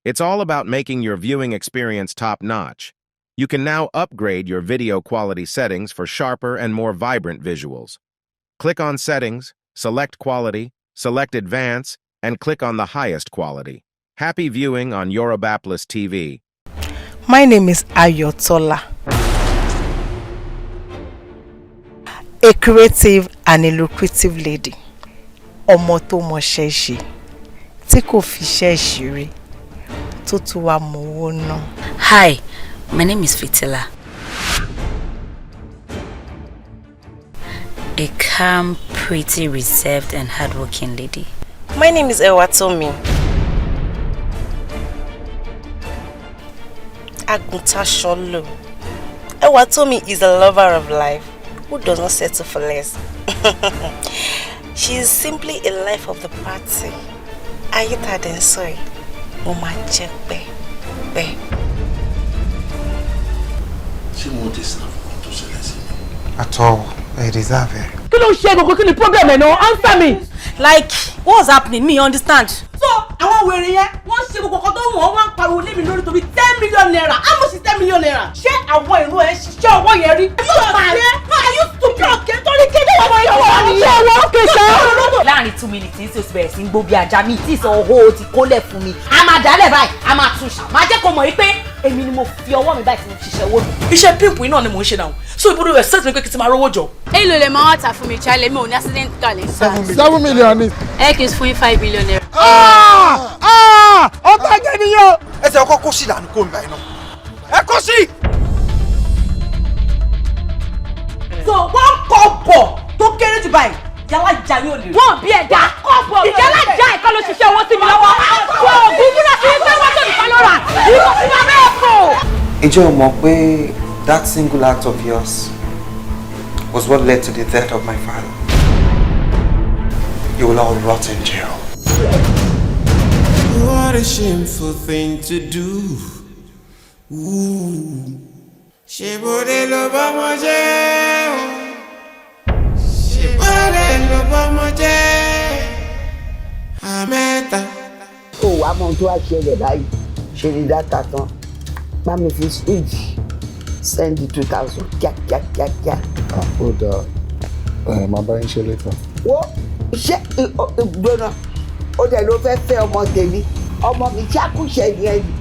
It's all about making your viewing experience top-notch. You can now upgrade your video quality settings for sharper and more vibrant visuals. Click on Settings, select Quality, select Advance, and click on the highest quality. Happy viewing on Yorubapolis TV. My name is Ayotola, a creative and a lucrative lady. Ọmọ tó mọṣẹ́ ṣe, tí kò fiṣẹ́ ṣeré, tó tún wá mowó ná. Hi, my name is Fitila. A calm, pretty, reserved, and hardworking lady. My name is Ewatomi. Aguntasholo. Ewatomi is a lover of life who does not settle for less. She is simply a life of the party. Ayé tá a dẹ̀ ń sọ yìí, mo máa jẹ́ pẹ́pẹ́. Ṣé mo deserve nǹkan tó ṣẹlẹ̀ sí mi? At all, I deserve it. Kí ló ń ṣe gbogbo? Kí ni problem ẹ̀ náà? Answer me. Like, what's happening? Me understand. So àwọn wèrè yẹn, wọ́n ṣe gbogbo nǹkan tó wù wọ́n, wọ́n ń pariwo lé mi lórí torí ₦10 million. How much is ₦10 million? Ṣé àwọn ìlú ẹ̀ ṣiṣẹ́ ọwọ́ yẹn rí? Are you stupid? Okay, torí kí ni wọ́n yọ wọ́n ní. Ṣé wọ́n kè ṣe? Láàrin 2 minutes ní tí o ti bẹ̀rẹ̀ sí ń gbó bí ajá mi tí ìsọ owó ti kólẹ̀ fún mi, a máa dálẹ̀ báyìí, a máa tún ṣà máa jẹ́ kó mọ̀ wípé èmi ni mo fi ọwọ́ mi báyìí tí mo fi ṣiṣẹ́ owó mi. Iṣẹ́ pimp yìí náà ni mò ń ṣe náà, so ìbúrò rẹ̀ sẹ́ẹ̀tì mi pé kí n ti máa rówó jọ. Èló lè máa wá tà fún mi, Charlie? Mi ò ní accident car lè sá. 7 million ni. Ẹ kì í fún yín ₦5 million. Ọ̀tá jẹ́ nìyẹn. Ẹ ti ọkọ kó sí ìdánù kó mi báyìí náà. Ẹ kó sí. So wọ́n kọ́ bọ̀ tó kéré jù báyìí, yálà ìjà yóò lè rí. Wọ́n bí ẹ̀dá kọ́bọ̀ ìjálá ìjà ẹ̀kọ́ ló ṣiṣẹ́ owó sí mi lọ́wọ́. Wọ́n ògùn múra sí pé wọ́n tó nìkan ló rà ìwọ sí máa bẹ́ẹ̀ fò. Ìjọ mọ̀ pé that single act of yours was what led to the death of my father. You will all rot in jail. What a shameful thing to do. Ooh. Ṣé bóde ló bá mọ jẹ́ o? Ṣé bóde ló bá mọ jẹ́? Àmẹ́ta. Ó wàá mọ ohun tó wá ṣẹlẹ̀ báyìí. Ṣe ni data tán, bá mi fi switch send 2,000 kíákíákíá. Ó dáa, ẹ máa bá yín ṣe later. Wo, ṣé gbóná ó dẹ̀ ló fẹ́ fẹ́ ọmọ tèmi, ọmọ mi ṣàkúṣe yẹn ni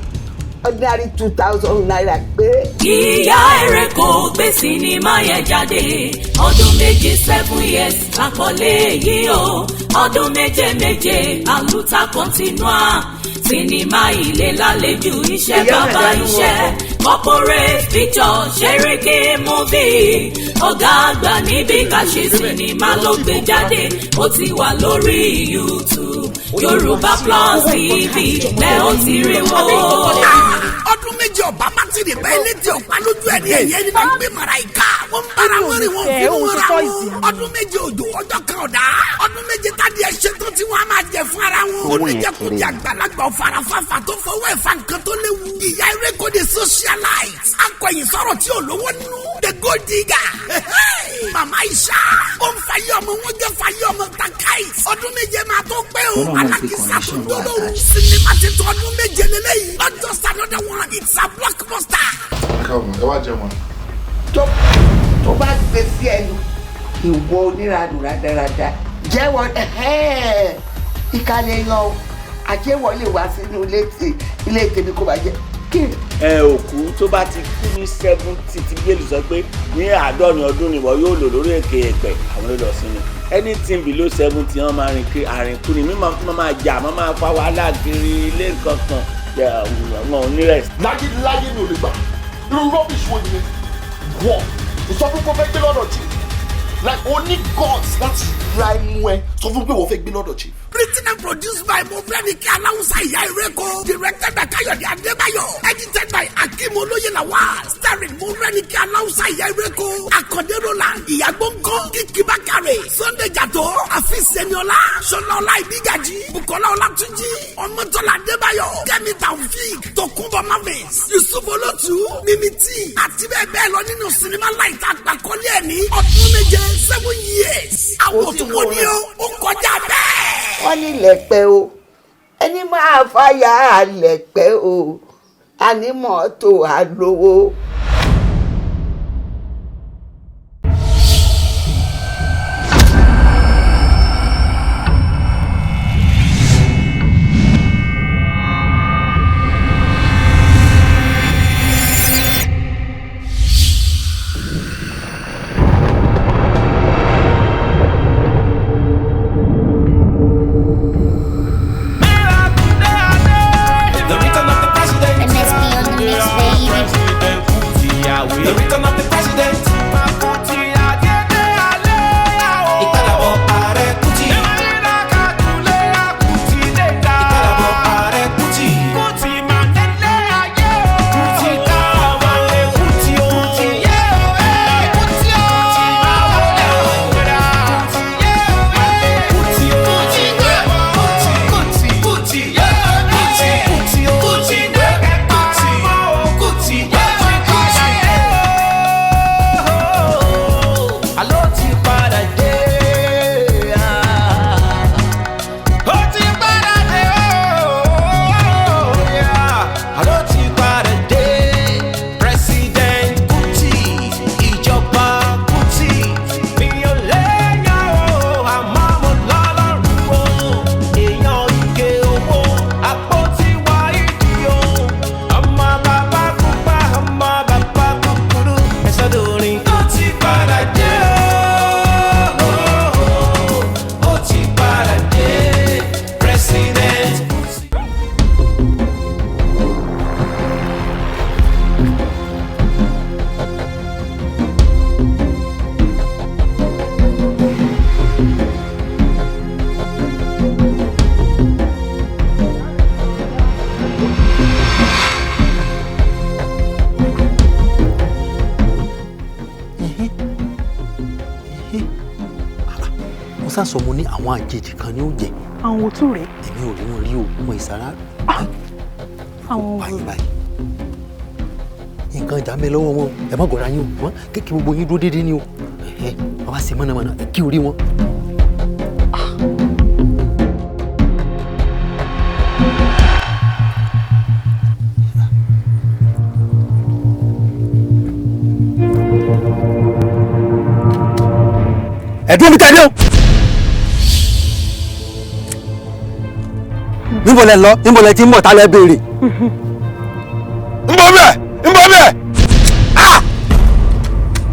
ordinary ₦2,000 péré. Ìyá Eré kò gbé sinimá yẹn jáde. Ọdún 7, 7 years lákọlé yìí o. Ọdún méje méje àlùtà continua. Sinimá ilé lálejò iṣẹ́ bàbá iṣẹ́ corporate picture ṣeréke movie. Ọ̀gá àgbà níbi ká ṣe sinimá ló gbé jáde. Ó ti wà lórí YouTube, Yorùbá Plus TV lẹ́ ó ti rí wò. Ọdún 7 ọba mátìrì bẹ́ẹ̀ létí ọ̀pá lójú ẹ̀ ní ẹ̀yẹ́ ní bá gbé mara ìka. Wọ́n ń bára wọn rìn, wọ́n fi wọn ra wọn. Ọdún 7 òjò ọjọ́ kan ọ̀dá. Ọdún 7 tádìí ẹ̀ ṣetán tí wọ́n á máa jẹ fún ara wọn. Oníjẹkújẹ àgbàlagbà ọ̀farafáfà tó fọwọ́ ẹ̀fà nǹkan tó léwu. Ìyá Eré kò dé socialite. Akọ̀yìn sọ̀rọ̀ tí ò lówó nínú. The gold digger. Màmá Ìṣá. Ó ń fàyè ọmọ wọn jẹ́ fàyè ọmọ takai. Ọdún 7 máa tó pé o. Alákìsà tó ń dolóru. Sinimá ti tún ọdún 7 lélẹ́yìí. Not just another one, it's a blockbuster. Ẹ wá jẹun. Tó bá gbé sí ẹnu, ìwọ oníranù rádaràda, jẹ́wọ́ ìkàlẹ̀ yan o, àjẹwọ́ lè wá sínú ilé tèmi kó bá jẹ́ kí. Ẹ òkú tó bá ti kú ní 70, tí Bíbélì sọ pé ní 70 ọdún ni wọ́n yóò lò lórí èké ẹ̀pẹ̀, àwọn ló lọ sínú. Anything below 70, wọ́n máa rìn kiri àrìnkú ni mímọ́, tó máa jà, wọ́n máa fa wàhálà kiri ilé nǹkan kan, wọn ò ní rest. Láyé láyé mi ò lè gbà. Irú rubbish wo nìyẹn? Wọ́n kò sọ fún pé wọ́n fẹ́ gbé lọ́dọ̀ chief, like o ní guts láti ra ẹnu ẹ sọ fún pé wọ́n fẹ́ gbé lọ́dọ̀ chief. Written and produced by Mofrenike Alawusa Ìyá Ereko. Directed by Kayode Adebayo. Edited by Akim Oloye Lawal. Starring Mofrenike Alawusa Ìyá Ereko. Akande Roland. Ìyá Gbọ̀ngàn. Kiki Bakare. Sunday Jato. Afis Eniola. Ṣọlá Ọlá Ibigaji. Bukola Ọlátúnjí. Ọmọtọ́lá Adébáyọ̀. Kẹ́mi Taofik. Tokunbo Marvins. Yusuf Olótù. Mimi T. Àti bẹ́ẹ̀ bẹ́ẹ̀ lọ nínú sinimá láìta àgbàkọ́lé ẹ̀ ní ọdún 7, 7 years. Àwọn òtún wo ni o? Ó kọjá bẹ́ẹ̀. Wọ́n ní ilẹ̀ pẹ́ o. Ẹni máa fàyà lẹ̀pẹ́ o, ànímọ́tò àlówó. The return of the president. MSP on the mix, baby. The return of the president. Ìpadàbọ̀ ààrẹ Kuti. Ìpadàbọ̀ ààrẹ Kuti. Kuti káwálé Kuti o. Kuti o. Kuti Àló ti padà dé. Ó ti padà dé ooo. Àló ti padà dé. President Kuti, ìjọba Kuti. Mi ò léyàn o, àmọ́ mo lọ́lọ́run o. Èèyàn ike owó, àpótí wa ìdí o. Ọmọ bàbá pupa, ọmọ bàbá kúkúrú. Ẹ̀sọ́ dòrin. Ó ti padà dé ooo. Ó ti padà dé. President Kuti. Mo sá sọ, mo ní àwọn àjèjì kan ní ó jẹ. Àwọn òtún rèé. Èmi ò rí wọn rí o, ọmọ ìsara. Àwọn báyìí báyìí, nǹkan ìjà ń bẹ lọ́wọ́ wọn o. Ẹ má gọ̀ọ́ra yín o, wọn kékeré, gbogbo yín dúró déédéé ni o. Ẹ̀hẹ́, wọ́n bá ṣe mọ̀nàmọ́ná, ẹ kí orí wọn. Ẹ dúró mi tẹ̀lé o. Níbo lẹ lọ? Níbo lẹ ti ń bọ̀? Tá lẹ béèrè? Ń bọ̀ bẹ́ẹ̀, ń bọ̀ bẹ́ẹ̀.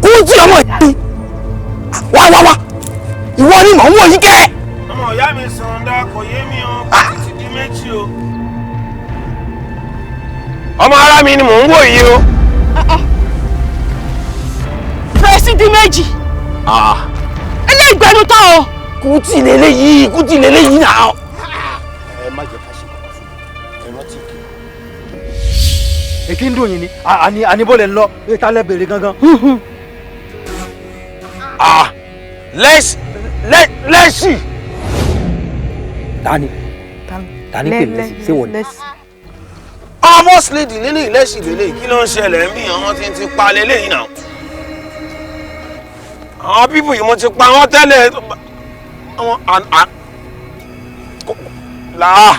Kúntì ọmọ yìí, wá wá wá, ìwọ ni mò ń wò yín kẹ́. Ọmọ ìyá mi sọ̀ǹda kò yé mi o, kò ti di méjì o. Ọmọ ara mi ni mò ń wò yìí o. Pírẹsidì méjì. Eléyìí gbẹnu tán o. Kúntì lélẹ́yìí, Kúntì lélẹ́yìí náà. Ẹ má jẹ́ ká ṣe kọ̀kọ̀ fún mi, ẹ rántí ìkìlọ̀. Èkí ń dùn yín ni àní àníbó lẹ ń lọ, tá lẹ béèrè gangan? Lẹ́sì. Tani tani pè lẹ́sì? Ṣé wọ́n ni? Almost lady lélẹ́yìí, lẹ́sì lélẹ́yìí, kí ló ń ṣẹlẹ̀ ń bí? Àwọn tí ń ti pa lélẹ́yìí náà. Àwọn pípù yìí, mo ti pa wọ́n tẹ́lẹ̀. Àwọn làá,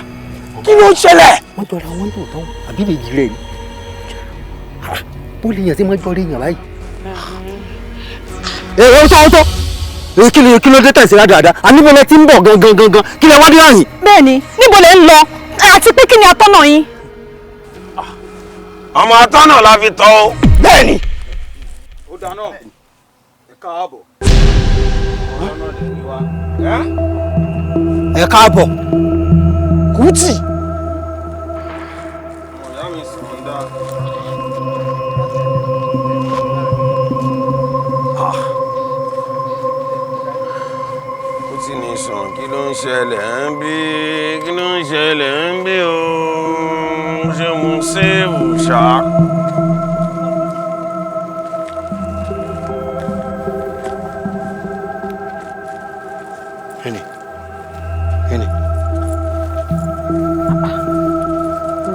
kí ló ń ṣẹlẹ̀? Wọ́n jọra wọn tó tán àbí lè jí rẹ̀ ni bó lè yàn sí mọ́ jọrí yàn báyìí. Ẹ ó sọ, ó sọ èyí. Kí ló dé tẹ̀sí rádaràda? Àníbo lẹ ti ń bọ̀ gangan gangan? Kí lẹ wá dé àyìn? Bẹ́ẹ̀ni, níbo lẹ ń lọ, àti pé kí ni atọ́nà yín? Ọmọ atọ́nà la fi tọ́ o. Bẹ́ẹ̀ni. Ó dáná, ẹ káàbọ̀. Ẹ káàbọ̀, Kútì. Ọmọ ìyá mi sọ̀ǹda. Kútì ní sàn, kí ló ń ṣẹlẹ̀ ń bí? Kí ló ń ṣẹlẹ̀ ń bí o? Ṣé mo ṣéèwù ṣá? Kíni kíni?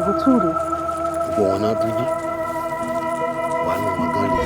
Òtún rèé. Gbogbo wọn náà dúdú wà nù wọn gan rí.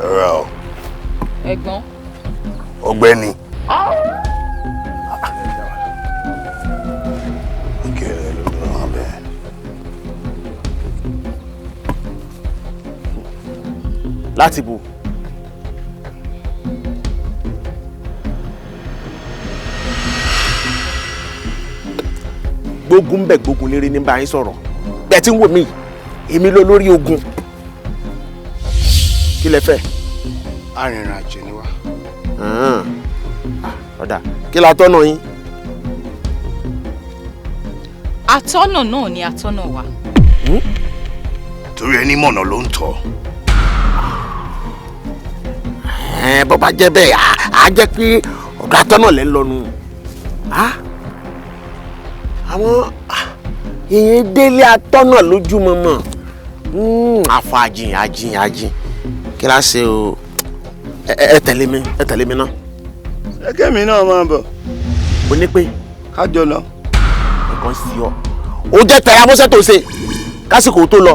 Ẹ̀rọ o. Ẹ̀gbọ́n. Ọ̀gbẹ́ni. Kẹrẹ ló lọ wọn bẹ́ẹ̀. Láti bo. Gbógun bẹ̀ gbógun lérí ní bá yín sọ̀rọ̀. Bẹ́ẹ̀ tí ń wò mí, èmi ló lórí ogun. Kí lẹ fẹ́? Arìnrìn-àjò ni wá. Ọ̀dà, kí la tọ́nà yín? Atọ́nà náà ni atọ́nà wa. Torí ẹni mọ̀nà ló ń tọ̀. Bó bá jẹ́ bẹ́ẹ̀, á jẹ́ pé ọ̀dọ̀ atọ́nà lẹ́ ń lọ nù. Àwọn èèyàn délé atọ́nà lójúmọmọ. Àfọ àjìn àjìn àjìn. Kí la ṣe o? Ẹ tẹ̀lé mi, ẹ tẹ̀lé mi náà. Ṣé kémi náà máa bọ̀? O ní pé. Ká jọ lọ. Nǹkan sí ọ. O jẹ́ tẹ̀ra mọ́sẹ́ tó ṣe kásìkò tó lọ.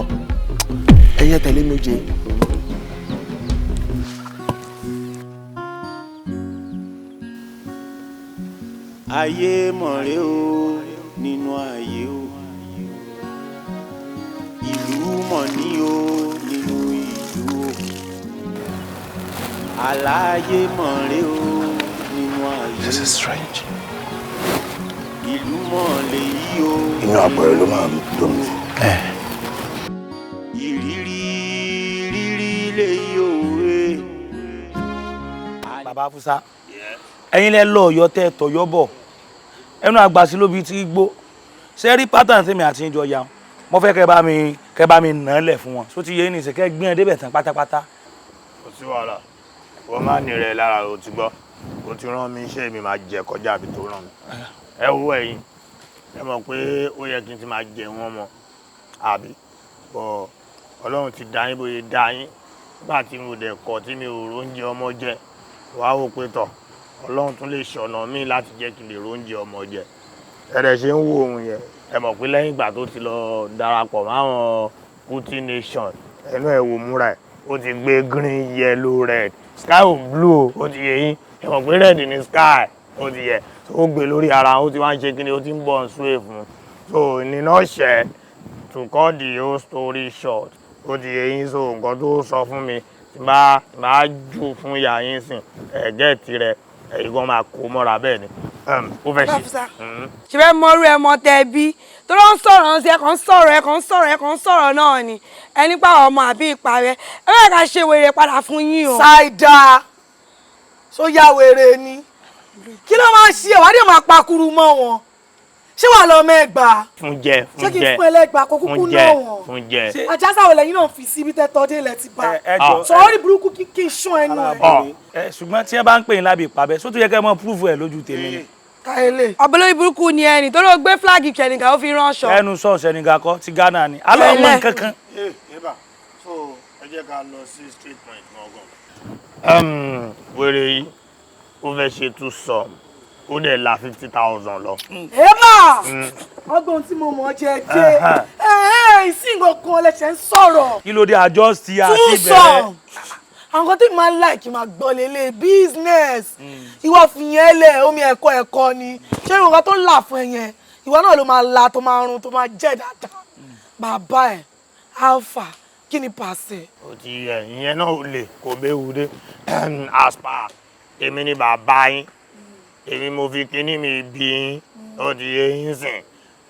Ẹ̀yin ẹ tẹ̀lé mi ó jẹ. Ayé mọ̀rẹ́ o nínú ayé o, ìlú mọ̀ ní o nínú ìlú o, aláyé mọ̀rẹ́ o nínú ayé. This is strange. Ìlú mọ̀ lèyí o. Inú àpẹẹrẹ ló máa ń dùn mí. Ìrírí rírí lèyí o. Bàbá Fúsá, ẹ̀yin lẹ lọ Ọ̀yọ́ tẹ́ tọ̀yọ́ bọ̀, ẹnu àgbàsí ló bi tí gbó. Ṣé rí pátán tèmi àti ìjọ ya, mo fẹ́ kẹ́ bá mi nà án lẹ̀ fún wọn, só ti yé ní ìsìn kẹ́ gbìyànjú débẹ̀ tán pátápátá. Kò sí wàhálà, wọ́n má ní rẹ̀ lára, o ti gbọ́, o ti rán mi iṣẹ́ mi máa jẹ kọjá àbí tó rán mi. Ẹ wo ẹ̀yin, ẹ mọ̀ pé ó yẹ kí n ti máa jẹ wọ́n mọ́ àbí, bọ̀ Ọlọ́run ti dá yín bóyá dá yín. Nígbà tí mo dẹ̀ kọ̀ tí mi ò róúnjẹ ọmọ jẹ, wàá wò pé tọ̀ Ọlọ́run tún lè ṣọ̀nà mí láti jẹ́ kí n lè róúnjẹ ọmọ jẹ. Ẹ̀rẹ̀ ṣe ń wo òun yẹn, ẹ mọ̀ pé lẹ́yìn ìgbà tó ti lọ darapọ̀ máwọn Kuti Nation, ẹnu ẹ̀ wò múra ẹ̀, ó ti gbé green, yellow, red, sky ò blue, ó ti yẹ yín. Ẹ mọ̀ pé red ni sky, ó ti yẹ, ó gbé lórí ara, ó ti wá ń ṣe kí ni, ó ti ń bọ̀ ń sún èfún. So nínú ṣẹ́, to cut the whole story short, ó ti yẹ yín. So nǹkan tó sọ fún mi tí bá jù fún ìyá yín sìn, ẹ̀gẹ́ tirẹ̀ ẹ̀yin gan máa kó mọ́ra bẹ́ẹ̀ ni. Ó fẹ́ ṣe. Ṣe fẹ́ mọ́rú ẹ mọ́ tẹ bí tó ló ń sọ̀rọ̀ ń ṣe, ẹ kàn ń sọ̀rọ̀, ẹ kàn ń sọ̀rọ̀, ẹ kàn ń sọ̀rọ̀ náà ni. Ẹni pa ọmọ àbí ipa rẹ, ẹ bá ká ṣe wèrè padà fún yín o. Ṣáìdá sóyá wèrè ni, kí ló máa ń ṣe ìwádìí máa pakuru mọ́ wọn? Ṣé wàá lọ mẹ́gbàá? Fún jẹ, fún jẹ. Ṣé kí n fún ẹlẹ́gbàá kó kúkú náà wọ̀n? Fún jẹ. Àjàsáwò lẹ́yìn náà fi síbi tẹ́tọ́ dé ilẹ̀ ti bá. Sọ̀rọ̀ ní burúkú kí n sún ẹnu ẹ̀. Ṣùgbọ́n tí ẹ bá ń pè ní lábì ìpàbẹ, sótú yẹ kẹ́ mọ́ púrúfù ẹ̀ lójú tèmi ni. Káyọ̀lé. Ọ̀bọ̀lórí burúkú ni ẹni tó ló gbé fúláàgì Senegal ó fi ránṣọ. Ẹnu sọ Senegal kọ́ ti Ghana ni. Alọ́ mọ nǹkan kan. So ẹ jẹ́ ká lọ sí straight point gangan. Wèrè yìí ó fẹ́ ṣe two sum, ó dẹ̀ la 50,000 lọ. Eba! Ọgbọ́n tí mo mọ̀ jẹ jẹ́ ìsìn nǹkan lẹ́sẹ̀ ń sọ̀rọ̀. Kí ló dé àjọ sí àti Two bẹ̀rẹ̀? sum. Àwọn kan tí mo máa ń like máa gbọ́ lélẹ̀ business. Ìwọ fi yẹn lẹ̀, omi ẹ̀kọ́ ẹ̀kọ́ ni. Ṣé ìwọ kan tó là fún ẹ yẹn? Ìwọ náà ló máa la tó máa run tó máa jẹ́ dáadáa. Bàbá ẹ̀, Alpha, kí ni pàṣẹ? Ó ti yẹ ìyẹn náà ò lè kó béwu dé. As per èmi ni bàbá yín, èmi mo fi kíní mi bí yín, ó ti yé yín sìn.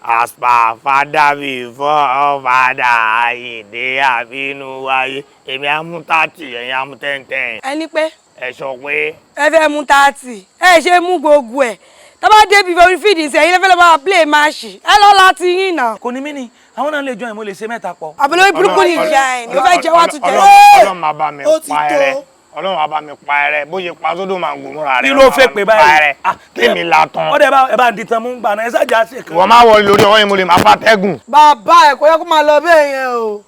As per father before father, Àyìndé àbínú wáyé, èmi á mú 30, ẹ̀yin á mú 10-10. Ẹni pé Ẹ sọ pé ẹ fẹ́ mú 30, ẹ ṣe mú gbogbo ẹ̀. Tá bá débi orí fídíì sí, ẹ̀yin lẹ́fẹ̀ẹ́ lọ́ máa play match, ẹ lọ́ láti yín náà. Kò ní mí ni, àwọn náà lè join, mo lè ṣe mẹ́ta pọ̀. Àbúrò burúkú ni ìyá ẹ̀ ni ó fẹ́ jẹ wá tún jẹ. Ọlọ́run máa bá mi pa ẹrẹ, Ọlọ́run á bá mi pa ẹrẹ, bó ṣe pa sódò máa gùn múra rẹ. Kí ló fẹ́ pè báyìí? Kí mi la tán. Ó dẹ̀ ẹ bá ń di tan mú ń gbà náà, ẹ ṣáàjà ṣe kan. Ìwọ máa wọ lórí ọwọ́ yẹn, mo lè máa fa tẹ́gùn. Bàbá ẹ̀ kò yẹ kó máa lọ bẹ́ẹ̀ yẹn o.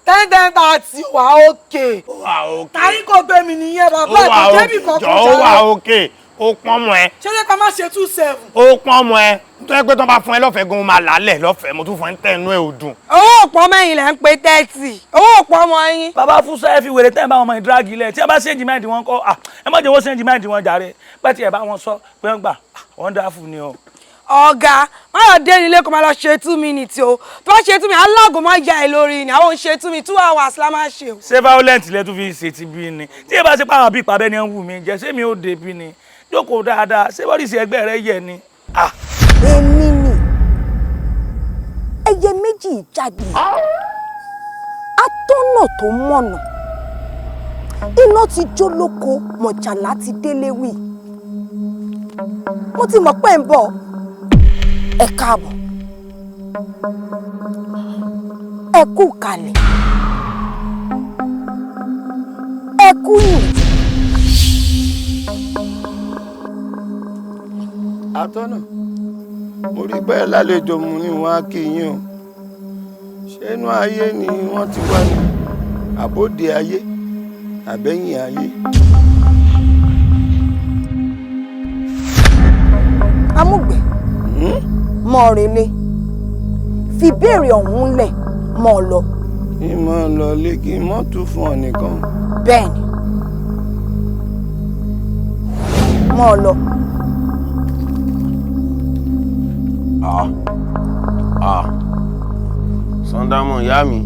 10, 10, 30 wà ókè. Ó wà ókè. Tàrí kò gbé mi nìyẹn, bàbá ẹ̀ kò débi kankan. Jọ ó wà ókè. Ó pọ́n mọ́ ẹ. Ṣé ṣé ká má ṣe 27? Ó pọ́n mọ́ ẹ. Nítorí pé tó bá fún ẹ lọ́fẹ̀ẹ́ gan-an máa làálẹ̀ lọ́fẹ̀ẹ́, mo tún fún ẹ ń tẹ̀ inú ẹ ò dùn. Owó òpó mẹ́yìn lẹ́ ń pe 30. Owó òpó ọmọ yín. Bàbá Fúnṣọ́, ẹ fi wèrè tẹ́ ẹ bá wọn mọ ìdírágì lẹ̀. Tí ẹ bá ṣéǹjì máìdì wọn kọ́, ẹ má jẹ́ wọ́n ṣéǹjì máìdì wọn jàre. Pẹ́ tí ẹ bá wọn sọ pé wọ́n gbà, wonderful ni o. Ọ̀gá, má lọ dé nílé kó máa lọ ṣe 2 minutes o. Tó bá ṣe 2 minutes, aláàgọ́ máa ya ẹ lórí ni. Àwọn ò ń ṣe 2 minutes, 2 hours la máa ṣe o. Ṣé violent lẹ tún fi ṣe ti bí ni? Tí ẹ bá ṣe pàwọn bí ìpàbẹ́ ni ń wù mí jẹ, ṣé mi ò dé bí ni? Jókòó dáadáa, ṣé bọ́dì sí ẹgbẹ́ rẹ yẹ ni? Èmi ni ẹyẹ méjì jáde, atọ́nà tó mọ̀nà, iná ti jó lóko, mọ̀jàlá ti délé wí. Mo ti mọ̀ pé ń bọ̀, ẹ káàbọ̀, ẹ kú kalẹ̀, ẹ kú yìí. Atọ́nà, mo rí bẹ́ẹ̀ lálejò mu ni wọ́n á kí yín o. Ṣé inú ayé ni wọ́n ti wá ní? Àbóde ayé, àbẹ́yìn ayé. Amúgbẹ̀, mọ̀ relé, fi béèrè ọ̀hún lẹ̀, mọ̀ lọ. Kí n mọ̀ lọ lé kí n mọ̀ tún fún ọ nìkan. Bẹ́ẹ̀ni, mọ̀ lọ. Sọ̀ndàmọ̀ ìyá mi,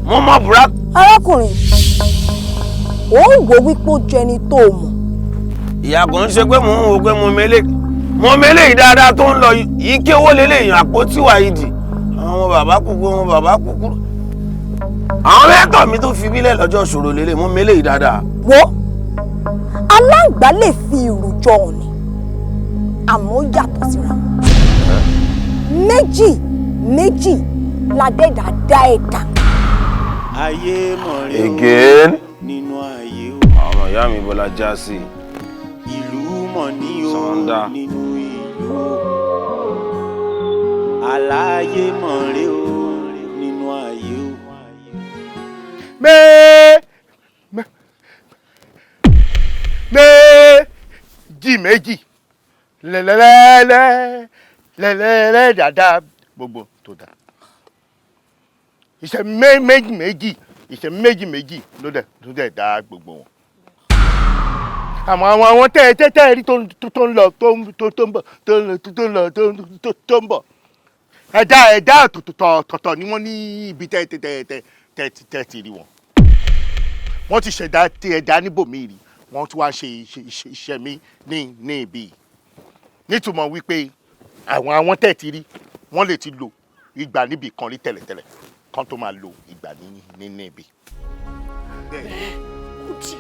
mo mọ bùrá. Arákùnrin, ò ń wo wípé ó jọ ẹni tó o mọ̀. Ìyá kò ń ṣe pé mò ń wo pé mo mele yìí dáadáa tó ń lọ yìí kí owó lélẹ̀ èèyàn àpótí wà yìí dì. Àwọn ọmọ bàbá kúkú, ọmọ bàbá kúkú. Àwọn mẹ́tọ̀ mi tó fi mílẹ̀ lọ́jọ́ ìṣòro lélẹ̀, mo mele yìí dáadáa. Wo, aláǹgbá lè fi ìrù jọ ọ̀nì, àmọ́ yàtọ̀ síra wọn. Méjì méjì ládẹ́dà dá ẹ̀dá. Ayé mọ̀rẹ́ o Again. Nínú ayé o. Àwọn ìyá mi bọ́lá já sí. Ìlú mọ̀ ní o Sọ̀ndà. Nínú ìlú o. Aláyé mọ̀rẹ́ o nínú ayé o. Méjì méjì lẹ́lẹ́lẹ́lẹ́ lẹ́lẹ́lẹ́ dáadáa gbogbo tó dáa. Iṣẹ́ méjì méjì, iṣẹ́ méjì méjì ló dẹ̀ dá gbogbo wọn. Àmọ́ àwọn tẹ́ rí tó ń lọ tó ń bọ̀ tó ń lọ tó ń bọ̀. Ẹ̀dá ọ̀tọ̀ọ̀tọ̀ ni wọ́n ní ibi tẹ́ ti rí wọn. Wọ́n ti ṣẹ̀dá ẹ̀dá níbòmíì rí, wọ́n tún wá ṣe iṣẹ́ mi ní ibi. Nítumọ̀ wípé àwọn tẹ́ ti rí, wọ́n lè ti lò ìgbà níbi kan rí tẹ́lẹ̀tẹ́lẹ̀ kan tó máa lo ìgbà ní níbi. Kùtì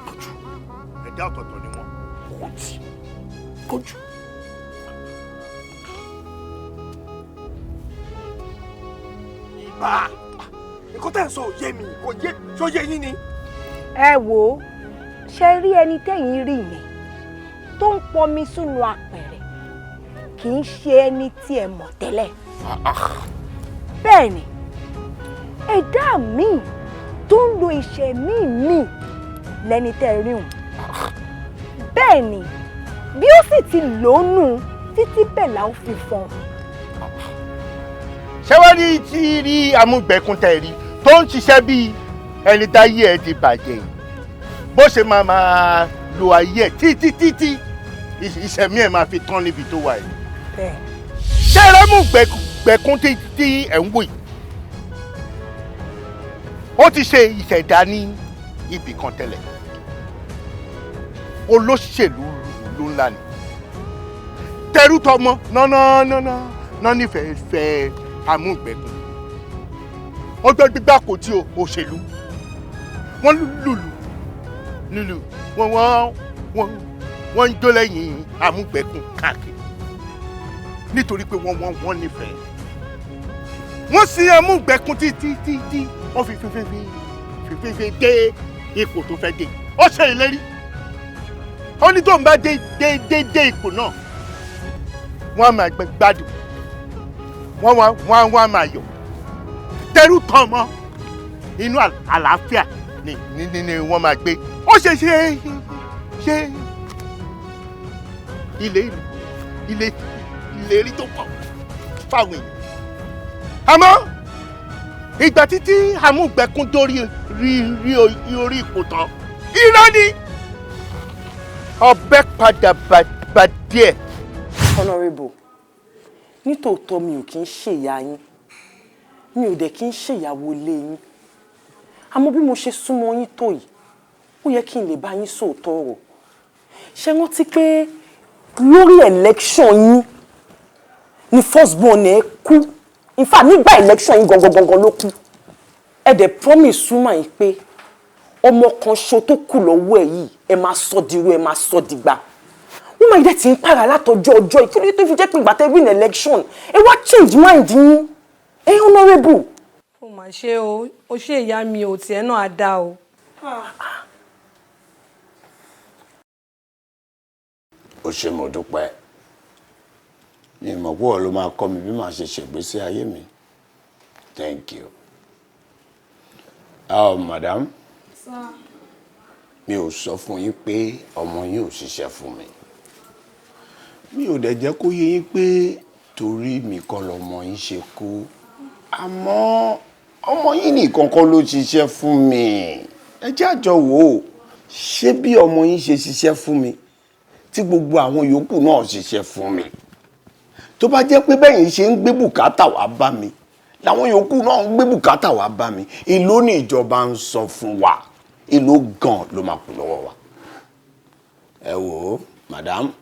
kójú, ẹ̀dá ọ̀tọ̀ọ̀tọ̀ ni wọ́n. Kùtì kójú. Ìbá, nǹkan tẹ́ ẹ̀ sọ ò yé mi, kò yé, ṣó yé yín ni. Ẹ wò ó, ṣe rí ẹni tẹ́yìn rí yẹn tó ń pọnmi sínú apẹ̀rẹ̀, kì í ṣe ẹni tí ẹ mọ̀ tẹ́lẹ̀. Bẹ́ẹ̀ ni, ẹ̀dá míì tó ń lo ìṣe míì lẹ́ni tẹ́ rí hùn. Bẹ́ẹ̀ ni, bí ó sì ti lónú títí bẹ́ẹ̀ la ó fi fọ́n. Ṣé wọ́n rí tí rí amúgbẹ̀kún tẹ̀ rí tó ń ṣiṣẹ́ bíi ẹni táyé ẹ ti bàjẹ́ yìí, bó ṣe máa lo ayé ẹ títí títí ìṣẹ̀mí ẹ̀ máa fi tán níbi tó wà yìí. Ṣé rẹ́mú gbẹ̀kún tí ẹ̀ ń wò yìí? Ó ti ṣe ìṣẹ̀dá ní ibì kan tẹ́lẹ̀. Olóṣèlú ló ńlá ni. Tẹrú tọmọ náná nífẹ̀ẹ́ fẹ́ amúgbẹ̀kún. Ó gbọ́ gbígbà kò tí òṣèlú. Wọ́n lùlù wọ́n ń jó lẹ́yìn amúgbẹ̀kún káàkiri nítorí pé wọ́n nífẹ̀ẹ́. Wọ́n sin amúgbẹ̀kún títí wọ́n fi dé ipò tó fẹ́ dé. Ó ṣe ìlérí. Ó ní tó ń bá dé ipò náà, wọ́n á máa gbádùn, wọ́n á máa yọ̀. Tẹrú tọmọ inú àlàáfíà ni wọ́n máa gbé. Ó ṣe ṣe ṣe ilé ilé ìlérí tó pọ̀ fáwọn èèyàn. Àmọ́ ìgbà títí amúgbẹ̀kún dórí rí rí orí ipò tán, irọ́ ni ọbẹ̀ padà bá díẹ̀. Honourable, nítòótọ́ mi ò kí ń ṣèyá yín, mi ò dẹ̀ kí ń ṣèyàwó ilé yín, àmọ́ bí mo ṣe súnmọ́ yín tó yìí, ó yẹ kí n lè bá yín sòótọ́ ọ̀rọ̀. Ṣé rántí pé lórí election yín ni first born ẹ kú? In fact, nígbà election yín gangan gangan ló kú. Ẹ dẹ̀ promise súnmọ́ yín pé ọmọ kan ṣo tó kù lọ́wọ́ ẹ̀ yìí, ẹ máa sọ dirú, ẹ máa sọ dìgbà. Wọ́n máa dẹ̀ ti ń para látọjọ́ ọjọ́ yìí. Kí ló dé tó fi jẹ́ pé ìgbà tẹ́ win election, ẹ wá change mind yín, ẹ honourable? Ó mà ṣe o, ó ṣe ìyá mi ò tiẹ̀ náà á dá o. Ó ṣe, mo dúpẹ́. Mi mọ̀ pé ló máa kọ́ mi bí màá ṣe ṣègbésí ayé mi. Thank you. Oh, madam, mi ò sọ fún yín pé ọmọ yín ò ṣiṣẹ́ fún mi. Mi ò dẹ̀ jẹ́ kó yé yín pé torí mi kọ́ lọmọ yín ṣe kú. Àmọ́ ọmọ yín nìkan kọ́ ló ṣiṣẹ́ fún mi. Ẹ jẹ́ àjọ wò ó. Ṣé bí ọmọ yín ṣe ṣiṣẹ́ fún mi tí gbogbo àwọn yòókù náà ṣiṣẹ́ fún mi? Tó bá jẹ́ pé bẹ́yìn ṣe ń gbé bùkátà wá bá mi làwọn yòókù náà ń gbé bùkátà wá bá mi, èló ní ìjọba ń san fún wa? Èló gan ló máa kù lọ́wọ́ wa? Ẹ wò ó, madam,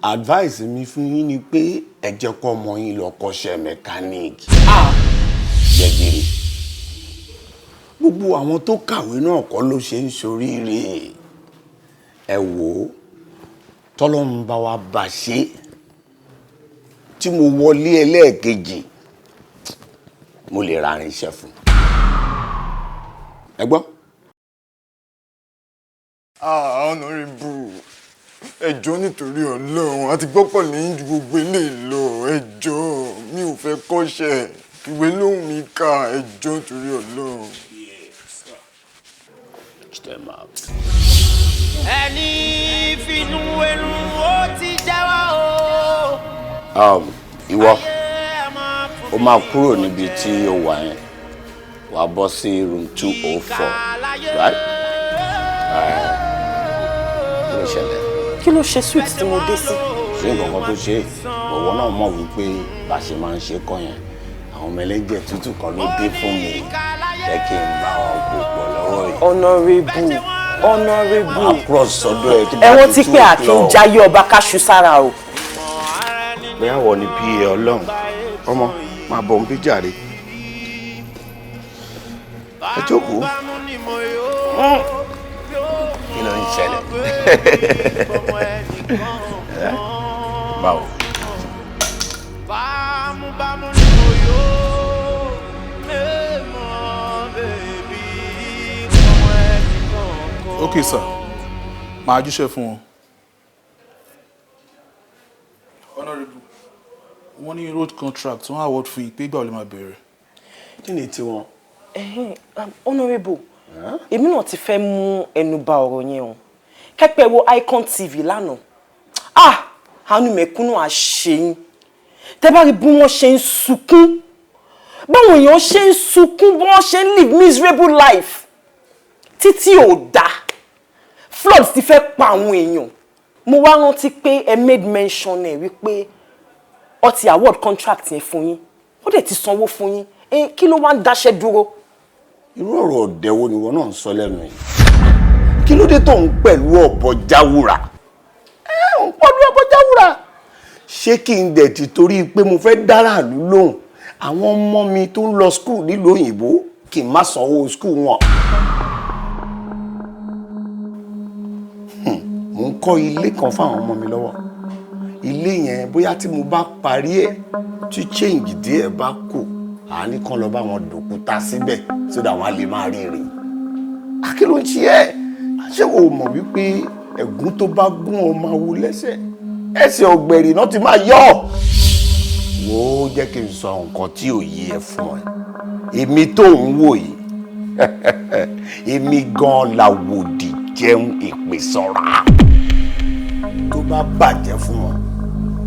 advice mi fún yín ni pé ẹ jẹ́ kó ọmọ yín lọ kọ́ṣẹ́ mẹkáníìkì. Jẹgìrì, gbogbo àwọn tó kàwé náà kọ́ ló ṣe ń ṣoríire. Ẹ wò ó, tọ́lọ́run bá wa bá ṣe tí mo wọlé ẹlẹ́ẹ̀kejì, mo lè ra irinṣẹ́ fún ẹ gbọ́. Honourable, ẹ jọ̀ọ́, nítorí Ọlọ́run, àti gbọ́pọ̀ lẹ́yìn ju gbogbo eléyìí lọ. Ẹ jọ̀ọ́, mi ò fẹ́ kọ́ṣẹ́, ìwé lóhùn mi kà. Ẹ jọ̀ọ́, nítorí Ọlọ́run. Ẹni finú ẹnu ó ti jẹ́wọ́ o. Ìwọ, ó máa kúrò níbi tí ó wà yẹn, wàá bọ́ sí room 204, right? Kí ló ṣẹlẹ̀? Kí ló ṣe suite tí mo dé sí? Ṣé nǹkan kan tó ṣe é? Ọ̀wọ́ náà mọ̀ wípé bá a ṣe máa ń ṣe kọ́ yẹn, àwọn ọmọ ẹlẹ́jẹ̀ tútù kan ló dé fún mi, jẹ́ kí n bá wọn kó pọ̀ lọ́wọ́ yìí. Honourable, honourable, máa cross sọ́dọ̀ ẹ̀ tó bá ẹ̀wọ̀n ti ti pé àkín 2 o'clock. Jayé ọba káṣu sára o. Bóyá wọ ni pa Ọlọ́run, ọmọ máa bọ̀ ń bí jàre. Ẹ jókòó. Kí ló ń ṣẹlẹ̀? Báwo? Bámúbámú ni mo yó mẹ́mọ́ bèbí ọmọ ẹnì kọ̀ọ̀kan. Okay sir, màá jíṣẹ́ fún wọn. Honourable, wọ́n ní road contract wọ́n award fún yín pé ìgbà wo lè máa bẹ̀rẹ̀. Kí ni tiwọn? Honourable, èmi náà ti fẹ́ mú ẹnu bà ọ̀rọ̀ yẹn o. Kẹ́pẹ́ wo Icon TV lánàá, ah, àánú mẹ̀kúnnù àṣeyín. Tẹ́ bá rí bí wọ́n ṣe ń sunkún, báwọn èèyàn ṣe ń sunkún, bí wọ́n ṣe ń live miserable life títí ò dáa, flood ti fẹ́ pa àwọn èèyàn. Mo wá rántí pé ẹ made mention ẹ wípé ó ti award contract yẹn fún yín, ó dẹ̀ ti sanwó fún yín. Ẹ kí ló wá ń dáṣẹ́ dúró? Irú ọ̀rọ̀ ọ̀dẹ̀ wo ni ìwọ náà ń sọ lẹ́nu yìí? Kí ló dé tó ń pẹ̀lú ọ̀bọ jáwúra? Ẹ ń pẹ̀lú ọ̀bọ jáwúra. Ṣé kí n dẹ̀ ti torí pé mo fẹ́ dáràlú lóhùn, àwọn ọmọ mi tó ń lọ school nílùú òyìnbó, kí n má sanwó school wọn? Mo ń kọ́ ilé kan fáwọn ọmọ mi lọ́wọ́. Ilé yẹn, bóyá tí mo bá parí ẹ̀, tí change díẹ̀ bá kù, àá ní kán lọ bá wọn dòkúta síbẹ̀ so that wọ́n á lè máa rí rìn. Kí ló ń ṣe ẹ́? Ṣé o mọ̀ wípé ẹ̀gún tó bá gún ọmọ awo lẹ́sẹ̀, ẹsẹ̀ ọ̀gbẹ̀rì náà ti máa yọ? Wò ó, jẹ́ kí n sọ nǹkan tí ò yé ẹ fún ẹ. Èmi tó ń wò yìí, Èmi gan làwòdì jẹun èpè sọ̀ra. Tó bá bàjẹ́ fún wọn,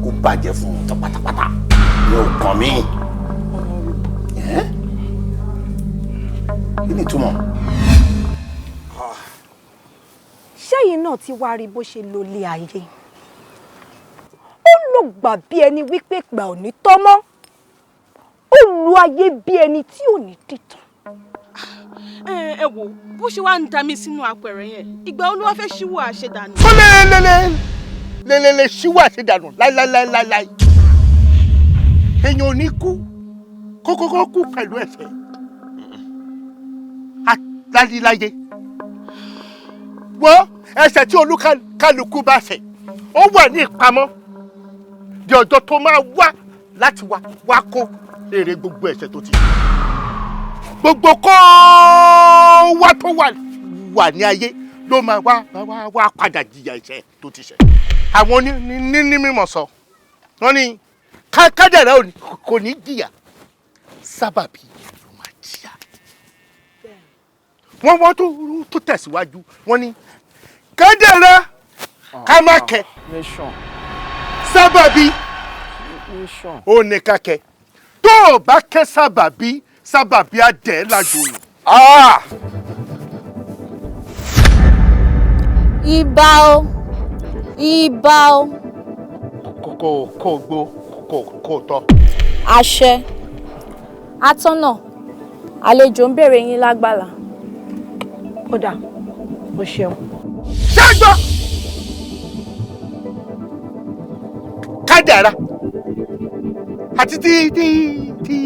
kó bàjẹ́ fún wọn tán pátápátá. Mi ò kàn mí. Ẹ́? Kí ni ìtumọ̀? Ṣẹ́yìn náà ti wá rí bó ṣe lo ilé ayé? Ó lò gbà bí ẹni wípé gbà ò ní tọ́ mọ́. Ó lu ayé bí ẹni tí ò ní dìtàn. Ẹ wò bó ṣe wá ń da mí sínú apẹ̀rẹ̀ yẹn, ìgbà wo ló wá fẹ́ ṣíwọ́ àṣedànù? Kó lélelele ṣíwọ́ àṣedànù láíláíláíláí. Èèyàn ò ní kú kókókó kú pẹ̀lú ẹ̀ṣẹ̀ láyéláyé. Wọ́n ẹ̀ṣẹ̀ tí olúkálukú bá ṣẹ̀, ó wà ní ìpamọ́ di ọjọ́ tó máa wá láti wá wá kó èrè gbogbo ẹ̀ṣẹ̀ tó ti ṣe. Gbogbo kó wá tó wà ní ayé ló máa wá wá wá padà jìyà ẹ̀ṣẹ̀ tó ti ṣẹ̀. Àwọn ní mímọ̀ sọ, wọ́n ní kádàrá kò ní jìyà, sábàbí ló máa jìyà. Wọ́n tó tẹ̀síwájú, wọ́n ní kádàrá ká má kẹ́, sábàbí ó ní ká kẹ́. Tó o bá kẹ́ sábàbí, sábàbí á dẹ̀ ẹ́ lájòyè. Ibà o, ibà o. Kò gbó kò tọ́. Àṣẹ. Atọ́nà, àlejò ń béèrè yín lágbàlá. Ó dà, o ṣeun. Ṣẹ́gbọ́! Kádàrá àti tí tí tí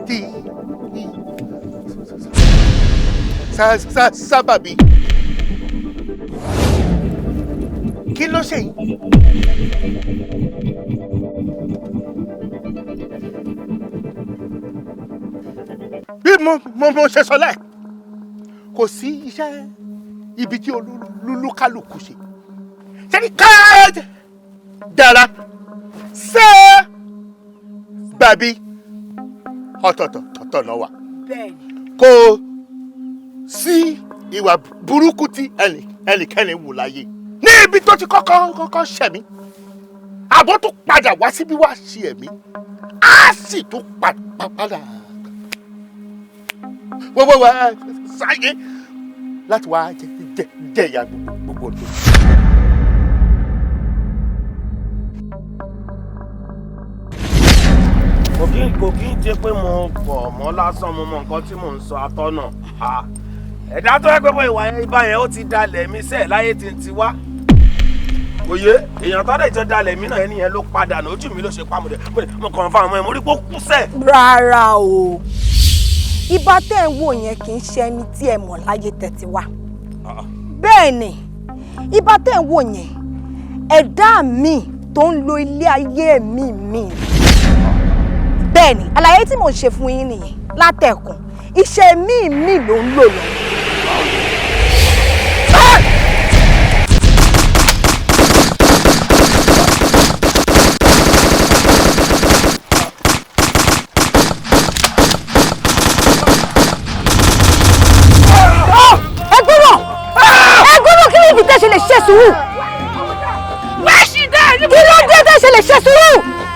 tí sábàbí. Kí ló ṣe yìí? Bí mo ṣe sọ lẹ́ẹ̀, kò sí iṣẹ́ ibi tí olúkálùkù ṣe. Ṣé ní kádàrá ṣé bàbí ọ̀tọ̀ọ̀tọ̀ náà wà? Kò sí ìwà burúkú tí ẹnikẹ́ni wù láyé. Ní ibi tó ti kọ́kọ́ ṣẹ̀mí, àbọ̀ tó padà wá síbí wá ṣe ẹ̀mí, á sì tún padà wọ́wọ́wọ́ sáyé láti wá jẹ ìyà gbogbo ọdún. Kò kí ń jẹ́ pé mo pọ̀ mọ́ lásán, mo mọ nǹkan tí mò ń sọ, atọ́nà. Ẹ̀dá tó yẹ pé ìwà ibà yẹn ó ti dalẹ̀ mí sẹ́ẹ̀ láyé tí ń ti wá. Òye èèyàn tó dẹ̀ jọ dalẹ̀ mí náà, ẹni yẹn ló padà nà ojú mi ló ṣe pamọ́ dẹ̀ mo kàn fún àwọn ẹ̀ mo rí pé ó kú sẹ́ẹ̀. Rárá o, ibà tẹ́ ń wò yẹn kì í ṣe ẹni tí ẹ mọ̀ láyé tẹ̀tí wá. Bẹ́ẹ̀ ni, ibà tẹ́ ń wò yẹn, ẹ̀dá mi tó ń lo ilé ayé mi mi. Bẹ́ẹ̀ ni, àlàyé tí mò ń ṣe fún yín nìyẹn látẹ̀kùn, iṣẹ́ mi mi ló ń lò lọ. Ẹgbọ́rọ̀, kí ni ibi tẹ́ ṣe lè ṣe sùúrù? Kí ló dé tẹ́ ṣe lè ṣe sùúrù?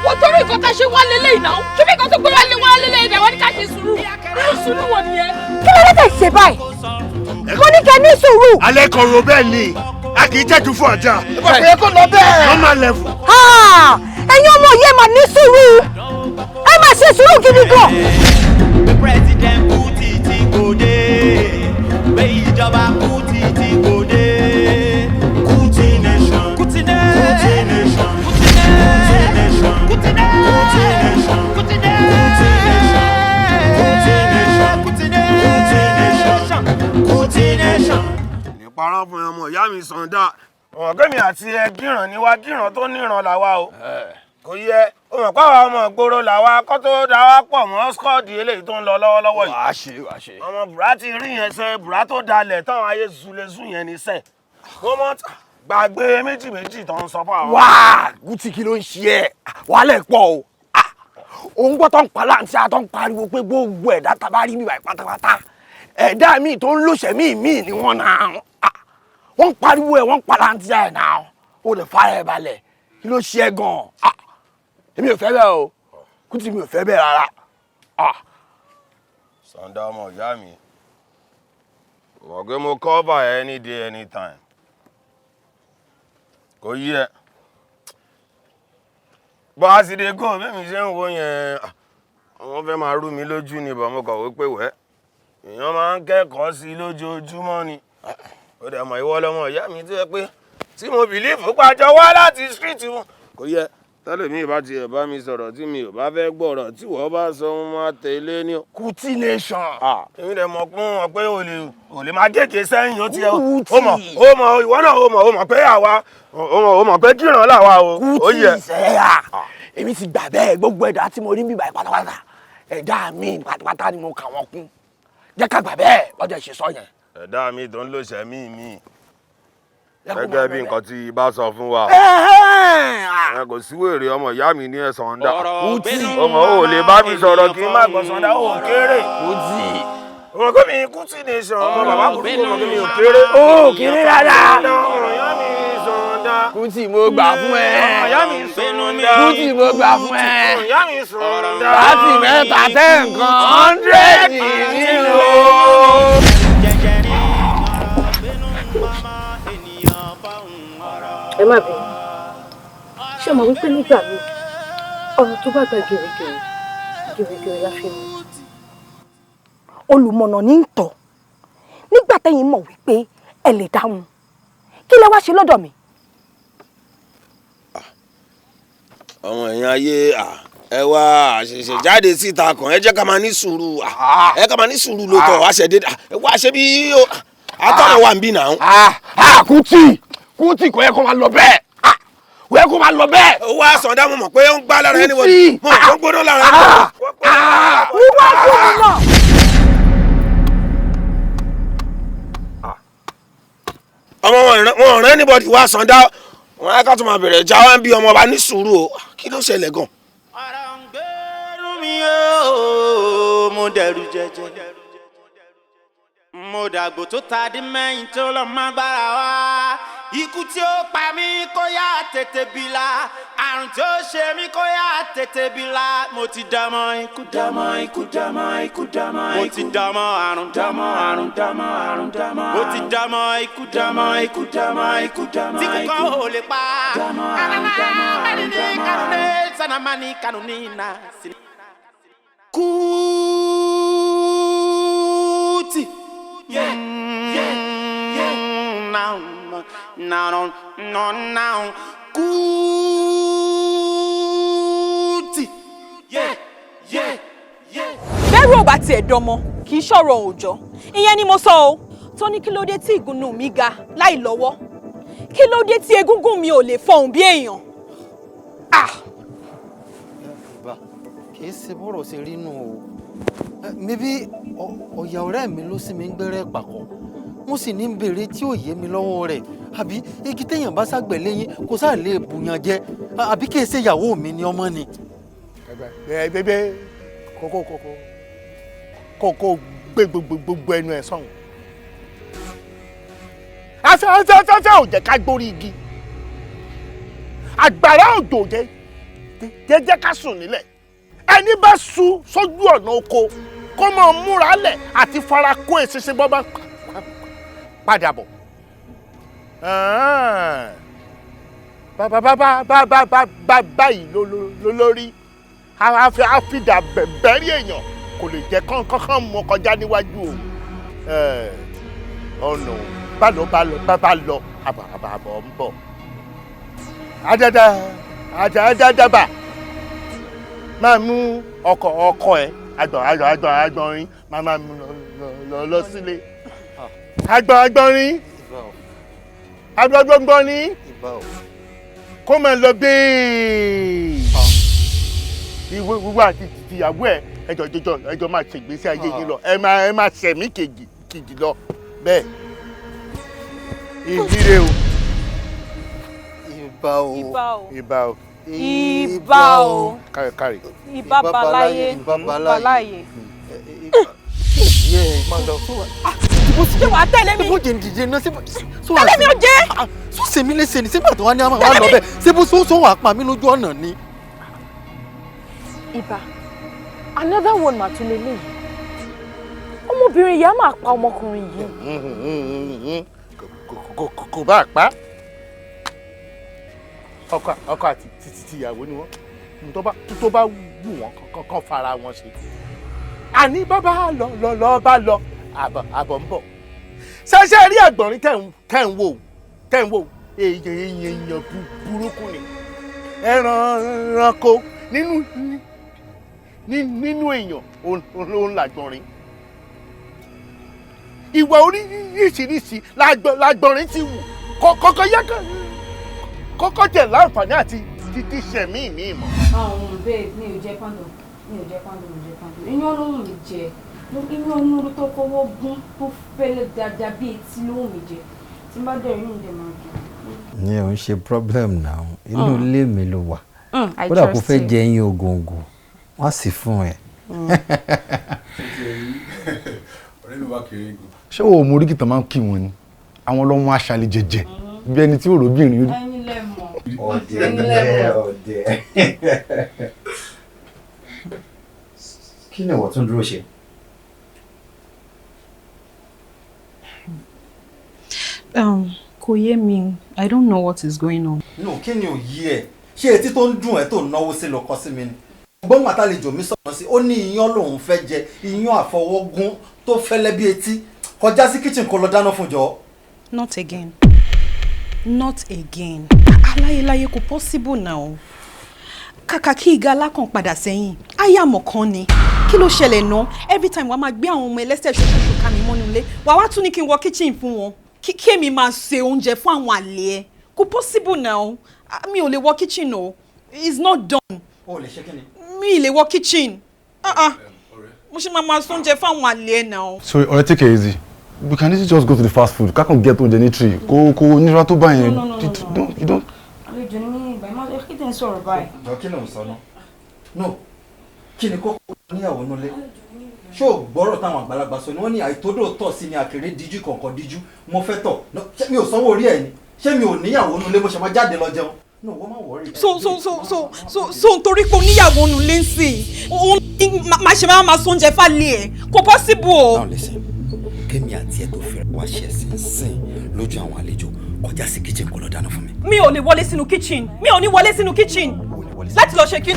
Wọ́n torí nǹkan tá a ṣe wá lélẹ̀ ìná. Ṣé bí nǹkan tó gbé wá lélẹ̀ ìná wọ́n ní ká ṣe sùúrù? Irú sùúrù wo nìyẹn? Kí ló dé tẹ́ ṣe báyìí? Mo ní kẹ́ ní sùúrù. Alẹ́ kan ro bẹ́ẹ̀ ni, a kì í jẹ́jú fún ọjà. Kò yẹ kó lọ bẹ́ẹ̀. Normal level. Ẹ̀yin ọmọ yìí, ẹ máa ní sùúrù. Ẹ máa ṣe sùúrù gidi gan. President Kuti ti gbòde, pé ìjọba Kuti ti gbòde. Kuti nation, Kuti nation, Kuti nation, Kuti nation, Kuti nation, Kuti nation, Kuti nation, Kuti nation. Ìparọ́ fún ọmọ ìyá mi Sàndá. Ọ̀gá mi àti ẹ gíran ni wá, gíran tó níran làwa o. Kò yẹ o mọ̀ pé àwa ọmọ ìgboro làwa kó tó da wá pọ̀ mọ́ skọ́ọ̀dì eléyìí tó ń lọ lọ́wọ́lọ́wọ́ yìí. Wàá ṣe, wàá ṣe. Ọmọ bùrá ti rí yẹn sẹ́, bùrá tó dalẹ̀ táwọn ayé zulezu yẹn ní sẹ́. Wọ́n mọ́ gbàgbé méjì méjì tó ń sọ fún àwọn. Wáá, Gútì, kí ló ń ṣe ẹ́? Wàhálà ẹ̀ pọ̀ o. Òun gbọ́ tó ń pa láǹtí, àtọ́ ń pariwo pé gbogbo ẹ̀dá tá a bá rí níbàyí pátápátá, Ẹ̀dá mi tó ń lòṣẹ̀ mí mí ni wọ́n náà. Wọ́n pariwo ẹ̀, wọ́n palantia ẹ̀ náà. Ó lè fara ẹ̀ balẹ̀. Kí ló ṣe é gan-an? Èmi ò fẹ́ bẹ́ẹ̀ o. Kútì, mi ò fẹ́ bẹ́ẹ̀ rárá. Sàǹdà, ọmọ ìyá mi, wọ́n gbé mo cover any day, anytime. Kò yí ẹ bọ́ a sì dé go. Bẹ́ẹ̀ mi ṣe ń wo yẹn, àwọn fẹ́ máa rú mi lójú ni bọ̀. Mo kọ̀ wípé wẹ́, èèyàn máa ń kẹ́kọ̀ọ́ sí i lójoojúmọ́ ni. Ó dẹ̀ mọ̀, ìwọ lọmọ ìyá mi tó yẹ pé tí mo believe pàjọ wá láti street wọn. Kò yẹ tẹ́lẹ̀ mi ìbá tiẹ̀ bá mi sọ̀rọ̀ tí mi ò bá fẹ́ gbọ́rọ̀ tí wọ́n bá sọ, wọn máa tẹ̀lé ní. Kuti Nation. Èmi dẹ̀ mọ̀ pé wọ́n pé o lè máa gègé sẹ́yìn. Ó tiẹ̀ ó mọ̀, ìwọ náà ó mọ̀ pé àwa ó mọ̀ pé kíran làwa o. Kuti sẹ́yà, èmi ti gbà bẹ́ẹ̀. Gbogbo ẹ̀dá tí mo rí bíbá pátápátá, ẹ̀dá mi pátápátá ni mo kà wọ́n kún. Jẹ́ ká gbà bẹ́ẹ̀ bọ́jà ṣe sọ yẹn. Ẹ̀dá mi tó ń lò sẹ́mi mi gẹ́gẹ́ bí nǹkan tí ibà sọ fún wa, ẹ kò sí wèrè. Ọmọ ìyá mi ní ẹ̀sán ń dà. Ọmọ ò lè bá mi sọ̀rọ̀ kí n má gbọ́. Sọ̀dá, ò kéré. Kuti. Ọmọ kí mi Kuti Nation, ọmọ bàbá burúkú, ọmọ kí mi ò kéré. Ó kéré rárá. Ọmọ ìyá mi Sọ̀dá. Kuti, mo gbà fún ẹ. Ọmọ ìyá mi Sọ̀dá. Kuti, mo gbà fún ẹ. Ọmọ ìyá mi Sọ̀dá. Láti mẹ́ta tẹ́ nǹkan 100 nínú. Ẹ má bínú. Ṣé o mọ̀ wípé nígbà míì, ọ̀rọ̀ tó bá gba gèrègèrè gèrègèrè la fi mú? Olùmọ̀nà ní ń tọ̀. Nígbà tẹ́yìn mọ̀ wípé ẹ lè dáhùn, kí lẹ wá ṣe lọ́dọ̀ mi? Ọmọ èèyàn ayé, ẹ wá àṣẹ̀ṣẹ̀ jáde síta kan. Ẹ jẹ́ ká máa ní sùúrù, ẹ ká máa ní sùúrù ló tọ̀ wá ṣẹ̀ dé. Ẹ wá ṣe bí atọ́nà wà ń bí náà. Kuti, Kuti, kò yẹ kó máa lọ bẹ́ẹ̀, kò yẹ kó máa lọ bẹ́ẹ̀. Ó wá Sàndá, mo mọ̀ pé ó ń gbá lára ẹni wọ́n mo mọ̀ pé ó ń gbóná lára ẹni wọ́n. Níwájú mi náà. Ọmọ wọn rán anybody wá. Sàndá, wọn á ká tó máa bẹ̀rẹ̀ já wá ń bí. Ọmọ ọba, ní sùúrù o. Kí ló ṣẹlẹ̀ gan? Mi yóò mo dẹrù jẹjẹ, mo dàgbò tó ta dín mẹ́yìn tó lọ má gbára wá. Ikú tí ó pa mí kó yá tètè bìlà, àrùn tí ó ṣe mí kó yá tètè bìlà. Mo ti dọmọ ikú, dọmọ ikú, dọmọ ikú, dọmọ ikú. Mo ti dọmọ àrùn, dọmọ àrùn, dọmọ àrùn, dọmọ. Mo ti dọmọ ikú, dọmọ ikú, dọmọ ikú, dọmọ ikú. Tí kò kọ́ ò lè pa. Alala mẹ́rin ní kanú sanamani kanu ní na. Kuti. Yeah, yeah, yeah. Now, now, no, now. Kuti. Yeah, yeah, yeah. Bẹ́rù ò bá tiẹ̀ dánmọ́, kì í ṣọ̀rọ̀ òòjọ́. Ìyẹn ni mo sọ o, tó ní kí ló dé tí ìgúnnu mi ga láì lọ́wọ́? Kí ló dé tí egúngún mi ò lè fọhùn bí èèyàn? Ah! Ìbá kì í ṣe bọ́rọ̀ ṣe rí nù o. Mebí ọ̀yà ọ̀rẹ́ mi ló sì mí ń gbẹ́rẹ́ pàkọ́, mo sì ní béèrè tí ò yé mi lọ́wọ́ rẹ̀. Àbí igi téèyàn bá ságbẹ̀ lẹ́yìn kò sáà lè bùyàn jẹ? Àbí kì í ṣe ìyàwó mi ni ọmọ ni? Bẹ́ẹ̀ kókó kókó kókó, gbé gbogbo ẹnu ẹ sọ̀hún. Afẹ́fẹ́fẹ́ ò jẹ́ ká gbórí igi, àgbàrá òjò jẹ́ jẹ́ ká sùn nílẹ̀. Ẹni bá su sójú ọ̀nà oko, kó máa múra lẹ̀ àti fara kó eṣinṣin bọ́ bá padà bọ̀. Bàbá bàbá bàbá bàbá báyìí lórí àfidà bẹ̀bẹ̀rí èèyàn kò lè jẹ́ kánkán mọ́ kọjá níwájú o. Ọ̀nà bá lọ bá lọ bá lọ, àbọ̀ àbọ̀ àbọ̀ ń bọ̀. Àdàdà àdàdàbà máa mú ọkọ ọkọ ẹ, àgbọ̀n àgbọ̀n àgbọ̀n àgbọ̀nrín máa máa mú lọ lọ sílé. Àgbọ̀n àgbọ̀nrín àgbọ̀ngbọ̀nrín kó máa lọ bẹ́ẹ̀. Ìwé wíwá àti ìyàwó ẹ, ẹjọ jọjọ ẹjọ máa ṣègbésí ayé yín lọ. Ẹ máa ṣẹ̀mí kejì kejì lọ bẹ́ẹ̀. Ìbíre o. Ìbà o. Ìbà o. Ìbà o. Ìbà o. Kárí kárí. Ìbà baláyé. Ìbà baláyé. Yé. Máa lọ. Ṣé wàá tẹ̀lé mi? Bó jẹ́ ń dìde náà ṣé Tẹ̀lé mi ó jẹ́. Sọ ṣe mí léṣe ni sígbà tó wá ní àmà wà lọ bẹ́ẹ̀ ṣé bó sọ wà pa mí lójú ọ̀nà ni. Ibà, another one mà tún leléyìí. Ọmọbìnrin yìí á máa pa ọmọkùnrin yìí. Kò bá a pa. Ọkọ àti tìyàwó ni wọ́n. Tó bá wù wọ́n kankan fara wọn ṣe. Àní bàbá lọ lọ lọ bá lọ àbọ̀ ń bọ̀. Ṣẹ̀ṣẹ̀ rí àgbọ̀nrín tẹ̀ ń wò èèyàn burúkú ni. Ẹranko nínú èèyàn òun làgbọ̀nrín. Ìwà oríṣiríṣi làgbọ̀nrín ti wù kọ́kọ́ yẹ kọ́kọ́ jẹ̀ láǹfààní àti títí ṣẹ̀mí mi mọ̀. Àwọn babe, mi ò jẹ pando, mi ò jẹ pando, mi ò jẹ pando. Iyán ló wù mí jẹ. Iyán onírú tó fọwọ́ gún tó fẹ́lẹ́ dáadáa bí etí ló wù mí jẹ. Tí n bá dẹ̀ inú mi dẹ̀ máa dùn. Ìyẹn ò ń ṣe problem now. Inú ilé mi ló wà. I Kódà kó trust fẹ́ you. jẹ eyín ògòǹgò, wọ́n á sì fún ẹ. Ọ̀rẹ́ mi wá kiri gan. Ṣé o mú oríkì tán máa ń kí wọn ni? Àwọn ọlọ́mọ aṣàlẹ̀ jẹjẹ bí ẹni tí òróbìnrin rí. Ẹyin lẹ mọ̀. Ọ̀dẹ̀ Ẹyin lẹ mọ̀. ọ̀dẹ̀. Kí ni ìwọ tún dúró ṣe? Kò yé mi. I don't know what is going on. No, kí ni ò yí ẹ? Ṣé etí tó ń dùn ẹ́ tó ń náwó sí lọ kọ sí mi ni? Gbọ́n àtàlejò mi sọ̀rọ̀ sí, ó ní iyán lòun fẹ́ jẹ, iyán àfọwọ́gún tó fẹ́lẹ́ bí etí. Kọjá sí kitchen kó lọ dáná fún jọ. Not again. Not again. Aláyéláyé kò possible now. Kàkà kí igá alákàn padà sẹ́yìn. Áyàmọ̀ kan ni. Kí ló ṣẹlẹ̀ náà? Every time wàá máa gbé àwọn ọmọ ẹlẹ́sẹ̀ ṣoṣooṣo ká mi mọ́nú ilé. Wàá wá tún ní kí n wọ kitchen fún wọn. Kí èmi máa ṣe oúnjẹ fún àwọn àlè ẹ. Kò possible now. Mi ò lè wọ kitchen o. It's not done. O lè ṣe kí ni? Mi ì lè wọ kitchen. Mo ṣe máa máa ṣe oúnjẹ fún àwọn àlè ẹ now. Sorry, ọ̀rẹ́, take it easy. We can easily just go to the fast food. Kákan get oúnjẹ ní tree. Kò nira tó bá yẹn. No, no, no, no, no. You don't. Àlejò ní ìgbà ìmọ̀ kí tẹ̀ ń sọ̀rọ̀ báyìí. Jọ kí ló ń sọ náà? No, kí ni kókó níyàwó nulẹ̀? Ṣé o gbọ́rọ̀ táwọn àgbàlagbà sọ ni? Wọ́n ní àìtódò tọ̀ sí ni àkèré díjú kọ̀ọ̀kan díjú. Mo fẹ́ tọ̀. No, ṣé mi ò sanwó orí ẹ̀ ni? Ṣé mi ò níyàwó nulẹ̀ mo ṣe máa jáde lọ jẹun? No, wọ́n máa wọ̀rí. So nítorí pé oníyàwó nulẹ̀ ń sìn, òun máa ṣe máa sọ oúnjẹ fálẹ̀ ẹ̀. Kò possible o. Now listen, kémi àti ẹ tó fẹ́ra wá ṣe ẹ̀sìn sìn lójú àwọn àlejò, kọjá sí kitchen kó lọ dáná fún mi. Mi ò lè wọlé sínú kitchen. Mi ò ní wọlé sínú kitchen. Láti lọ ṣe kí.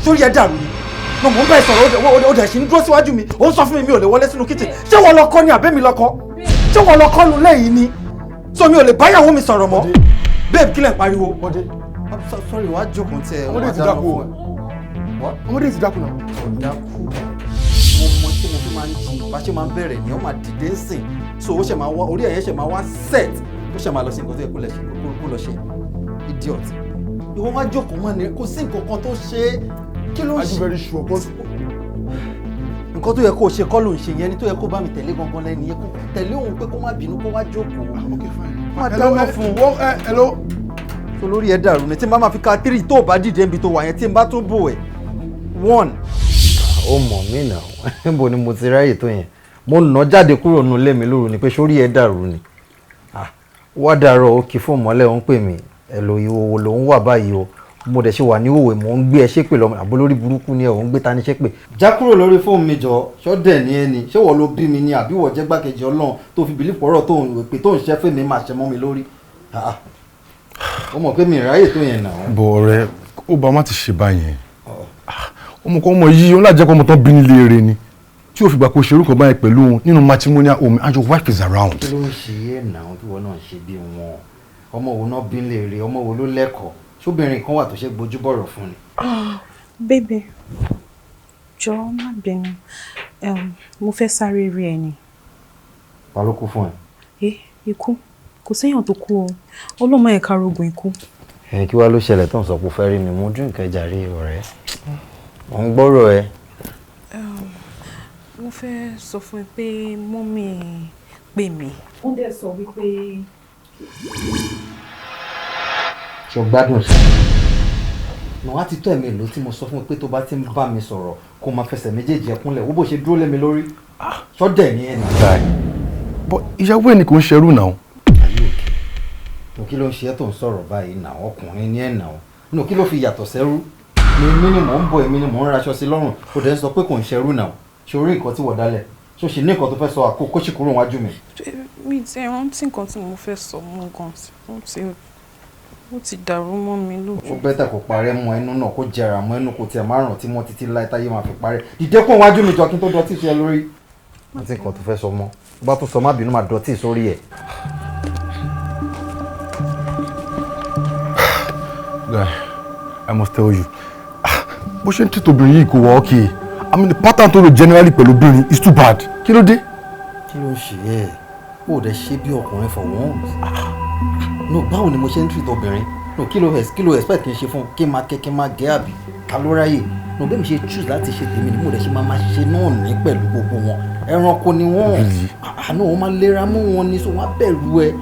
Sórí ẹ dàrú ni. No, mò ń bá ẹ sọ̀rọ̀, ó dẹ̀ ṣì ń dúró síwájú mi. Ó ń sọ fún mi mi ò lè wọlé sínú kitchen. Ṣé wọ́n lọ kọ́ ni àbẹ́mi lọ kọ́? Ṣé wọ́n lọ kọ́ nu lẹ́yìn ni? So mi ò lè báyàwó mi sọ̀rọ̀ mọ́. Babe, kí lẹ̀ ń pariwo? Sorry, wàá jókòó tẹ. Ọmọdé ti dákú o. Ọmọdé ti dákú náà. Kò dákú. Mo mọ tí mo fi máa ń jí bá ṣe máa ń bẹ̀rẹ̀ ni ó máa dìde ń sìn. So ó ṣe máa wá orí ẹ̀yẹ́ ṣe máa wá set. Ó ṣe máa lọ sí nǹkan tó yẹ kó lọ ṣe kó lọ ṣe. Idiot. Ìwọ wá jókòó mọ́ ni kò sí nǹkan kan tó ṣe é. Kí ló ń ṣe? Are you very sure? Nǹkan tó yẹ kó o ṣe kọ́ ló ń ṣe yẹn ni tó yẹ kó bá mi tẹ̀lé gangan lẹ́nu yẹn kó tẹ̀lé òun pé kó má bínú kó wá jókòó. Okay, fine. Má dáná fún un. Hello. So lórí ẹ dàrú ni tí n bá máa fi ka 3 tó bá dìde níbi tó wà yẹn tí n bá tún bò ẹ 1. Ó mọ̀ mí náà, níbo ni mo ti ráyè tó yẹn? Mo nà jáde kúrò nínú ilé mi lóru ni pé sórí ẹ dàrú ni. Wá dàrọ̀ ó kì í fún mọ́lẹ̀ ó ń pè mí. Ẹ̀lò ìhòòhò lòún wà báyìí o. Mo dẹ̀ ṣe wà ní òwe mò ń gbé ẹ ṣépè lọ́mọ àbó lórí burúkú ni ẹ ò ń gbé ta ni ṣépè. Já kúrò lórí fóònù mi jọ, ṣọ́dẹ̀ ni ẹ ni, ṣé wọ́n ló bí mi ni àbí wọ́n jẹ́ gbákejì Ọlọ́run tó fi bìlí pọ̀rọ̀ tó ń pè tó ń ṣẹ́ fèmí máa ṣe mọ́ mi lórí. Ó mọ̀ pé mi ìráyè tó yẹn náà. Bọ̀ ọ̀rẹ́, ó bá má ti ṣe báyẹn. Ọmọ kan ọmọ yìí, ó lájẹ́ kó ọmọ tán bí nílé eré ni. Tí ó fìgbà kó ṣe orúkọ báyẹn pẹ̀lú òun nínú matrimonial home and your wife is around. Kí ló ń ṣe é náà tí wọ́n náà ń ṣe bí wọn? Ọmọ wo náà bí nílé eré, ọmọ wo ló lẹ́kọ̀ọ́? Ṣóbìnrin kan wà tó ṣe gbójú bọ̀rọ̀ fún ni. Baby, jọ̀ọ́ má bínú. Mo fẹ́ sáré rí ẹ ni. Ta ló kú fún ẹ? Ikú. Kò séèyàn tó kú o. Ọlọ́mọ ẹ̀ka rogun ikú. Ẹ kí wá ló ṣẹlẹ̀ tó ń sọ pé o fẹ́ rí mi? Mo drink ẹ jàre ọ̀rẹ́. Mo ń gbọ́rọ̀ ẹ. Mo fẹ́ sọ fún ẹ pé mọ́mì pè mí. Wọ́n dẹ̀ sọ wípé. Ṣé o gbádùn sí? Nà á ti tó ẹ̀mí lò tí mo sọ fún ẹ pé tó bá ti ń bá mi sọ̀rọ̀ kó máa fẹsẹ̀ méjèèjì ẹ kúnlẹ̀, wo bó ṣe dúró lé mi lórí. Ṣọ́dẹ̀ ni ẹ̀ nà. Guy, but ìyàwó ẹ̀ ni kò ń ṣerú náà. No, kí ló ń ṣe ẹ́ tó ń sọ̀rọ̀ báyìí nà? Ọkùnrin ni ẹ̀ nà ó. No, kí ló fi yàtọ̀ sẹ́rú? Èmi ni mò ń bọ̀, èmi ni mò ń raṣọ sí lọ́rùn, kò dẹ̀ ń sọ pé kò ń ṣerú nà ó. Ṣé orí nǹkan tí wọ́n dálẹ̀? Ṣé o ṣì ní nǹkan tó fẹ́ sọ àkókò ṣì kúrò wájú mi? Mi ti rántí nǹkan tí mo fẹ́ sọ mọ́ gan, ó ti dàrú mọ́ mi lójú. Ó better kó parẹ́ mọ́ ẹnu náà, kó jẹrà mọ́ ẹnu, kó tiẹ̀ má rántí mọ́ títí láì táyé máa fi parẹ́. Dìde kúrò wájú mi jọ kí n tó dọ̀tí sí ẹ lórí. Rántí nǹkan tó fẹ́ sọ mọ́. Bá tún sọ má bínú, máa dọ̀tí sórí ẹ̀. Guy, I must tell you, bó ṣe ń tètè obìnrin yìí kò wá okay. I mean, the pattern tó lò generally pẹ̀lú obìnrin is too bad. Kí ló dé? Kí ló ń ṣe ẹ́? Ó dẹ̀ ṣe bí ọkùnrin for once. No, báwo ni mo ṣe ń treat obìnrin? No, kí ló expect kí n ṣe fún un? Kí n máa kẹ́, kí n máa gẹ́, àbí? Ta ló ráyè? No, bẹ́ẹ̀ mi ṣe choose láti ṣe tèmi ni mo dẹ̀ ṣe máa máa ṣe náà ní pẹ̀lú gbogbo wọn. Ẹranko ni wọ́n. Àánú wọn máa lera mú wọn ni, so wọ́n á bẹ̀rù ẹ.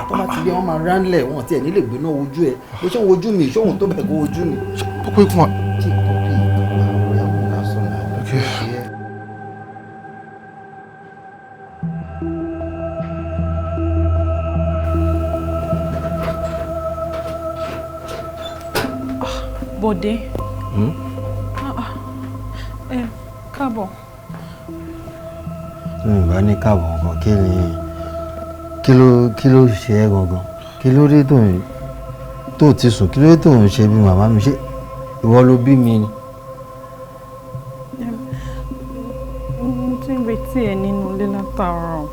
Tó bá ti lé wọn máa ránlẹ̀, wọn tiẹ̀ ní lè gbéná wojú ẹ. Bó ṣe ń wojú mi, ìṣòwò tó bẹ̀ kó wojú mi. Pọ́pọ́ ikú wa. Tí kọ́pì ìyàwó lásán náà. Okay. Bọ̀dé. Ẹ káàbọ̀. Mi ò bá ní káàbọ̀ nǹkan, kí ni kí ló ṣe ẹ́ gangan? Kí ló dé tó ń tó ti sùn? Kí ló dé tó ń ṣe bí màmá mi? Ṣé ìwọ ló bí mi ni? Mo ti ń retí ẹ nínú ilé látàárọ̀.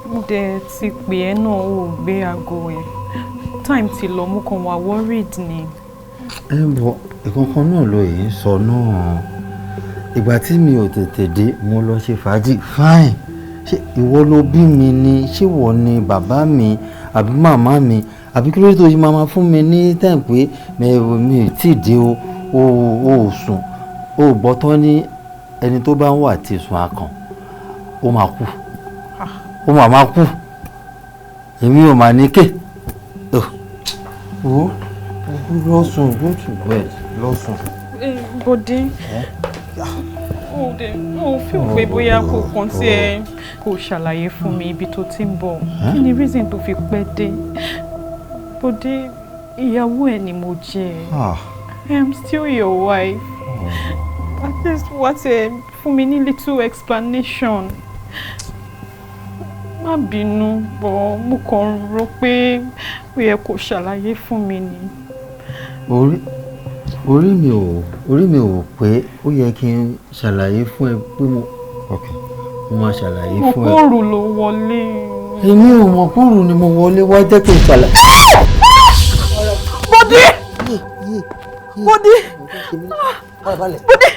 Mo dẹ̀ ti pè ẹ́ náà, ò gbé aago ẹ̀. Time ti lọ, mo kàn wá worried ni. Ẹ bọ, ìkankan náà ló yìí ń sọ náà. Ìgbà tí mi ò tètè dé, mo lọ ṣe fàájì. Fine. Ṣé ìwọ ló bí mi ni? Ṣé ìwọ ni bàbá mi àbí màmá mi? Àbí kí ló dé tó ṣe máa fún mi ní time pé mi ò tí ì dé o, o ò sùn, o ò gbọ́ tán ní ẹni tó bá ń wà tí sùn akàn, ó máa kú. Ó máa kú. Èmi ò máa ní ké. Wo, lọ sùn, go to bed, lọ sùn. Bọ̀dé, o fi pé bóyá kò kàn tí ẹ kò ṣàlàyé fún mi ibi tó ti ń bọ̀. Kí ni reason tó fi pẹ́ dé? Bọ̀dé, ìyàwó ẹ̀ ni mo jẹ́. I am still your wife. At least what ẹ fún mi ní little explanation. Má bínú, bọ̀ mo kàn rò pé ó yẹ kó ṣàlàyé fún mi ni. Orí mi ò pé ó yẹ kí n ṣàlàyé fún ẹ pé mo, okay, mo máa ṣàlàyé fún ẹ. Mo kóòrù ló wọlé. Èmi ò mọ̀ kóòrù ni mo wọlé, wá jẹ́ kí n ṣàlàyé. Bọ̀dé! Bọ̀dé! Bọ̀dé!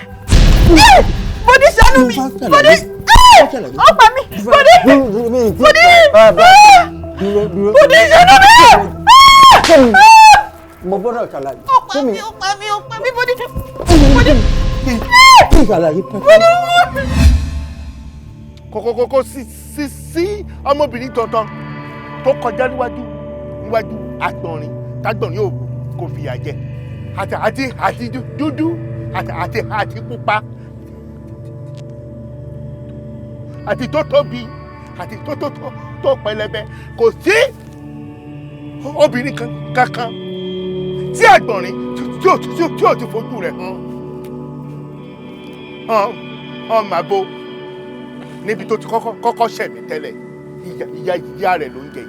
Bọ̀dé ṣàánú mi! Bọ̀dé! Ó pa mí! Bọ̀dé! Bọ̀dé! Bọ̀dé ṣàánú mi! Mo gbọ́dọ̀ ṣàlàyé. Ó pa mí, ó pa mí, ó pa mí, Bọ̀dé! Bọ̀dé! Kí n ṣàlàyé fún ẹ. Kòkòkòkò sí ọmọbìnrin dandan tó kọjá níwájú àgbọ̀nrín tágbọ̀nrín ò kò fìyà jẹ, àti àti àti dúdú àti àti àti pupa àti tó tóbi àti tó tó tó pẹlẹbẹ, kò sí obìnrin kankan tí àgbọ̀nrín tí ò ti fojú rẹ̀ hàn hàn máa bo níbi tó ti kọ́kọ́ ṣẹ̀mí tẹ́lẹ̀, ìyá rẹ̀ ló ń jẹ.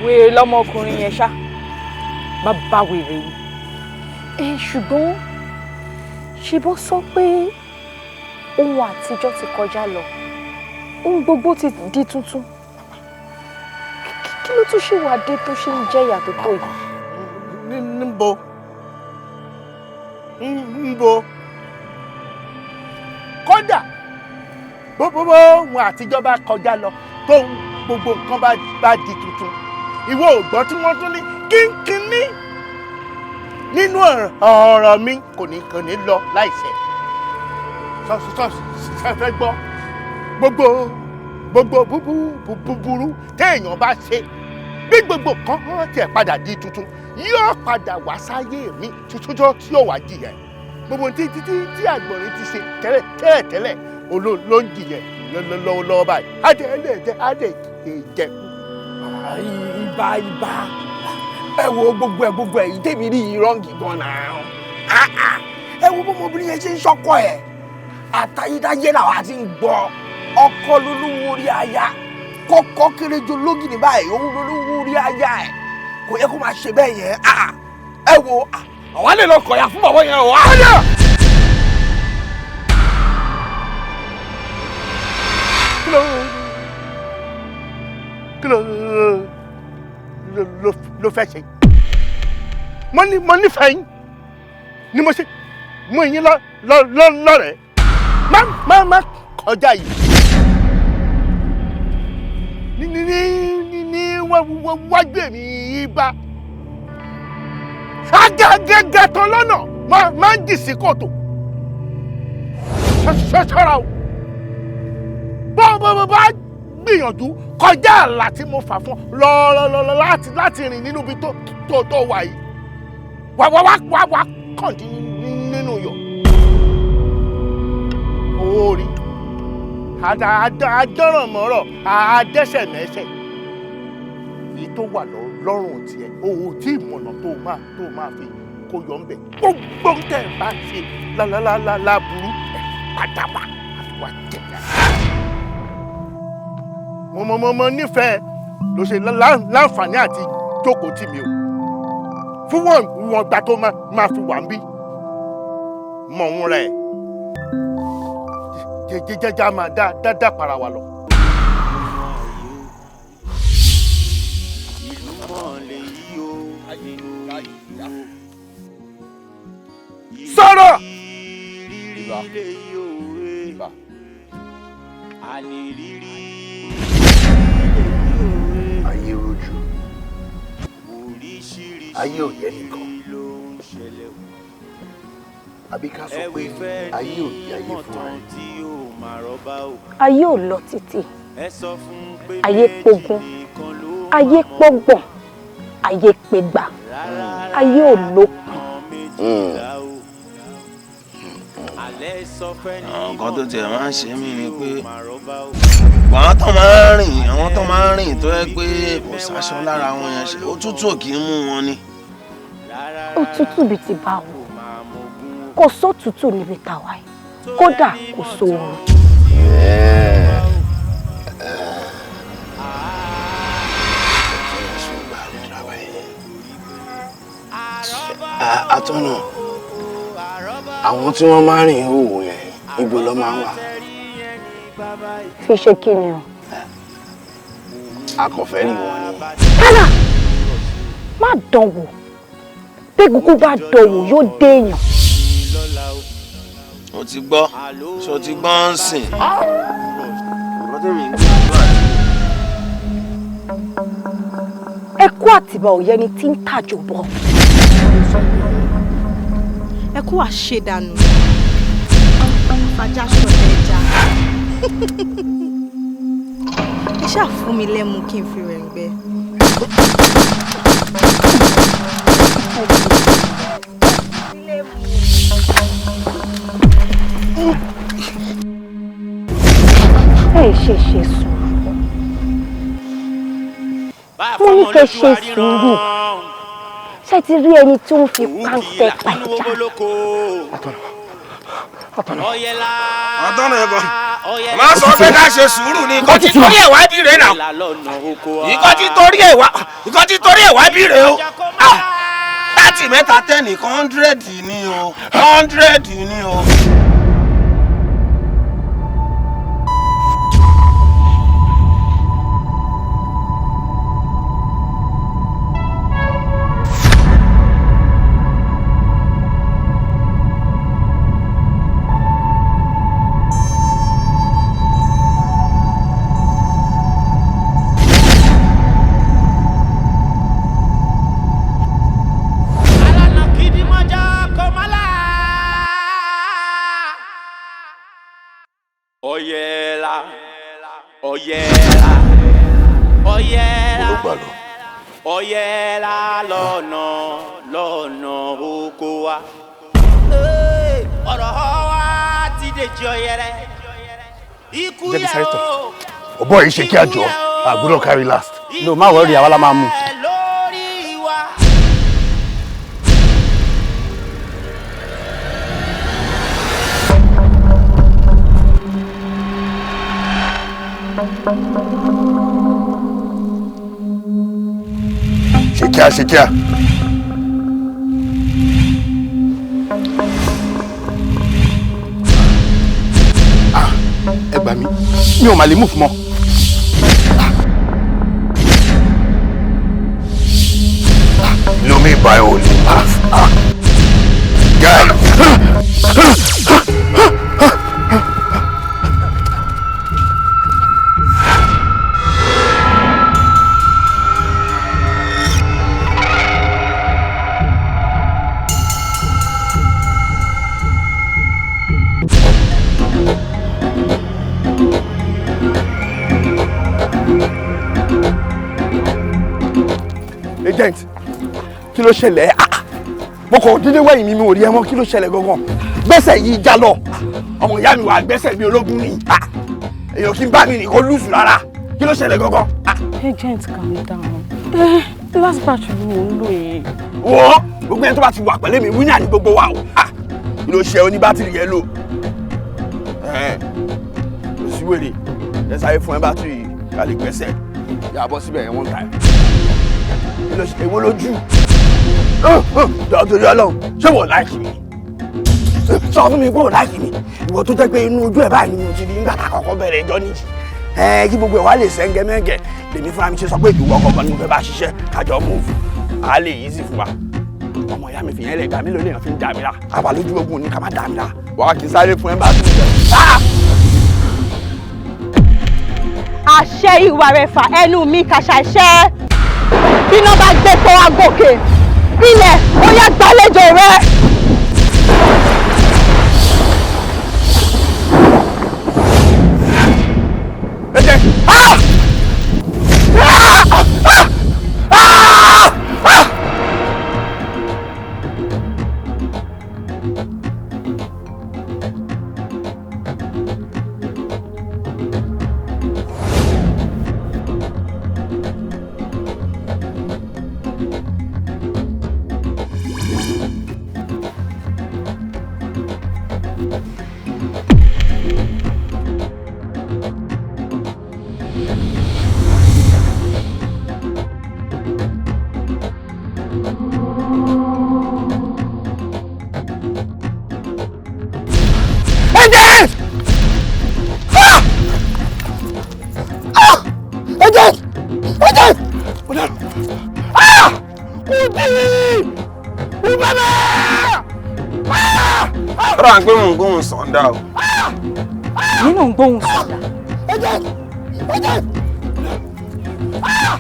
Wèrè lọmọkùnrin yẹn ṣá, bàbá wèrè ni. Ẹ ṣùgbọ́n ṣe bó sọ pé ohun àtijọ́ ti kọjá lọ, ohun gbogbo ti di tuntun. Kí ló tún ṣe wà dé tó ṣe ń jẹ́ ìyà tó tó yìí? Níbo kódà gbogbo ohun àtijọ́ bá kọjá lọ, tó gbogbo nǹkan bá di tuntun, ìwọ ò gbọ́ tí wọ́n tún ní kínkínní nínú ọ̀rọ̀ mi kò ní lọ láìṣẹ. Fẹ́ gbọ́ gbogbo búburú téèyàn bá ṣe, bí gbogbo kan tiẹ̀ padà di tuntun, Yóò padà wá sáyé mi tuntun tí yóò wá jìyà ẹ̀. Gbogbo tí tí tí àgbọ̀nrín ti ṣe tẹ́lẹ̀ tẹ́lẹ̀ tẹ́lẹ̀ ló ń jìyà lọ́wọ́lọ́wọ́ báyìí. Adé ẹlẹ́jẹ̀ adé jẹ. Ibà ibà ẹ wo gbogbo ẹ ìtẹ̀mí rí rọ́ǹgì gan náà. Ẹ wo bọ́mọbìnrin yẹn ṣe ń ṣọkọ ẹ̀, àtayédáyé làwọn àti ń gbọ́ ọkọ lolówó orí aya, kọ́kọ́ kéré jo lógìnì báyìí, òun lolówó orí aya ẹ̀, kò yẹ kó máa ṣe bẹ́ẹ̀ yẹn. Ẹ wo àwa lè lọ kọ̀yà fún bàbá yẹn o. Kí ló fẹ́ ṣe? Mo nífẹ̀ẹ́ yín ni mo ṣe mú yín lọ́rẹ̀ẹ́. Má kọjá yìí. Ní wájú èmi ibà. Agagagà tán lọ́nà máa ń jì sí kòtò. Ṣọ́ra o. Bọ́ bá gbìyànjú kọjá àlà tí mo fà fún lọ́lọ́lọ́ láti rìn nínú ibi tó wà yìí. Wà kàn dín nínú yọ. Owó orí adọ́rànmọ́rọ̀ adẹ́sẹ̀mẹ́sẹ̀ èyí tó wà lọ́rùn tiẹ̀ owó tí ìmọ̀nà tó máa fi kó yọ ń bẹ̀. Gbogbo ń tẹ̀ bá ṣe lálálálá burú ẹ̀ padà wá àti wá jẹ̀dá. Mo nífẹ̀ẹ́ ló ṣe láǹfààní àti jókòó tì mí o. Fún wọn gbà tó máa fi wà ń bí. Mọ̀ ń rẹ̀ jẹjẹjẹjẹ máa dá para wa lọ. Sọ̀rọ̀. Ibà. Ayé rojú, ayé ò yẹ nìkan, àbí ká sọ pé ayé ò yẹ ayé fúnra ẹ̀. Ayé ò lọ títì, ayé pógún, ayé pọ́gbọ̀n, ayé pégbà, ayé ò lópin. Àwọn nǹkan tó tiẹ̀ máa ń ṣe mí ni pé àwọn tó máa ń rìn àwọn tó máa ń rìn tó yẹ pé kò sáṣọ lára wọn yẹn ṣe òtútù ò kì í mú wọn ni. Òtútù bíi ti bá wò, kò sótútù níbi tàwa yìí, kódà kò sóorun. Atọ́nà, àwọn tí wọ́n máa ń rìn ìhòòhò yẹn ibo ló máa ń wà? Fi ṣe kí ni o? A kò fẹ́ rí wọn ni. Kálá, má dán wò, bí gúgú bá dán wò yóò dé èèyàn. O ti gbọ́, ṣé o ti gbọ́ ń sìn? Ẹ kú àtìbà òye ni tí ń tàjò bọ̀. Ẹ kú àṣedànù, fàjà ṣọ̀tẹ̀ ẹja. Ẹ ṣáà fún mi lẹ́mu kí n fi rẹ̀ ń gbẹ. Ẹ ṣe ṣe sùúrù. Mo ní kẹ́ ṣe sùúrù. Ṣé ti rí ẹni tó ń fi páńpẹ́ pa ẹja? Ọ̀tọ́nà ẹ̀kọ́ má sọ pé ká ṣe sùúrù ni nǹkan tí torí ẹ̀ wá bí rèé náà, nǹkan tí torí ẹ̀ wá nǹkan tí torí ẹ̀ wá bí rèé o. 30 mẹ́ta 10 kan 100 ni o, 100 ni o. Oyela, oyela, oyela. Ológbà lọ. Ọ̀yẹ́lá lọ́nà lọ́nà oko wa. Ọ̀rọ̀ wa ti dèjì ọ̀yẹ́rẹ́. Ikú Jẹ́ kí yẹ sáré tọ̀. o. Ọ̀bọ yìí ṣe kí àjọ àgbúrò carry last. No, má worry, àwa la máa mú. Lórí wa. Ṣe kíá, ṣe kíá. Ah, ẹ gbà mí, mi ò mà lè move mọ́. Lomi ìbá ẹ ò lè move. Ah. Guy. Agent, kí ló ṣẹlẹ̀? Ah, mo kàn dédé wẹ̀yìn mi, mi ò rí ẹ mọ́. Kí ló ṣẹlẹ̀ gangan? Gbẹ́sẹ̀ yìí já lọ, ọmọ ìyá mi wà gbẹ́sẹ̀ mi ológun ni. Ah, èèyàn kí n bá mi nìkan lùsù rárá. Kí ló ṣẹlẹ̀ gangan? Agent, calm down. Last batch ni mò ń lò yìí. Wọ́n gbogbo ẹni tó bá ti wà pẹ̀lú mi, winner ni gbogbo wa o. Ah, kí ló ṣe oní bátìrì yẹn lò? Kò sí wèrè, ẹ sáré fún ẹ bátìrì yìí ká lè gbẹ́sẹ̀ yà bọ́ síbẹ̀ yẹn one time. Kí ló ṣe? Èwo lójú jọ torí Ọlọ́run, ṣé wọ́n like mi? Sọ fún mi pé wọ́n like mi. Ìwọ tó jẹ́ pé inú ojú ẹ̀ báyìí ni mo ti rí nígbà tá a kọ́kọ́ bẹ̀rẹ̀ ẹjọ́ nìyí. Ẹ kí gbogbo ẹ̀ wá lè sẹ́ńgẹ́mẹ́ngẹ́, lèmi fúnra mi ṣe sọ pé ìwọ kọ̀ọ̀kan ni mo fẹ́ bá ṣiṣẹ́, kájọ move, á lè easy fún wa. Ọmọ ìyá mi, fìyẹn lẹ̀. Gbà mí lónìí, èèyàn fi ń dà mí ra àwa lójú ogun ní ká má dà mí ra wàá kí n sáré fún ẹ bá tún jẹ. Àṣẹ ìwà rẹ̀ fà ẹnu mi kàṣà iṣẹ́. Bíná bá gbé tó agòkè ilẹ̀, ó yá gbàlejò rẹ̀. Ah! Ah! Ah! Ah! Ah! Agent! Ah! Ah! Agent! Agent! Ọ̀daràn! Ah! Kùtì! Ubama! Ah! Ọ̀rọ̀ à ń pé mò ń gbóhùn sọ̀ndà o. Nínú ń gbóhùn sọ̀dà. Agent! Agent! Ah!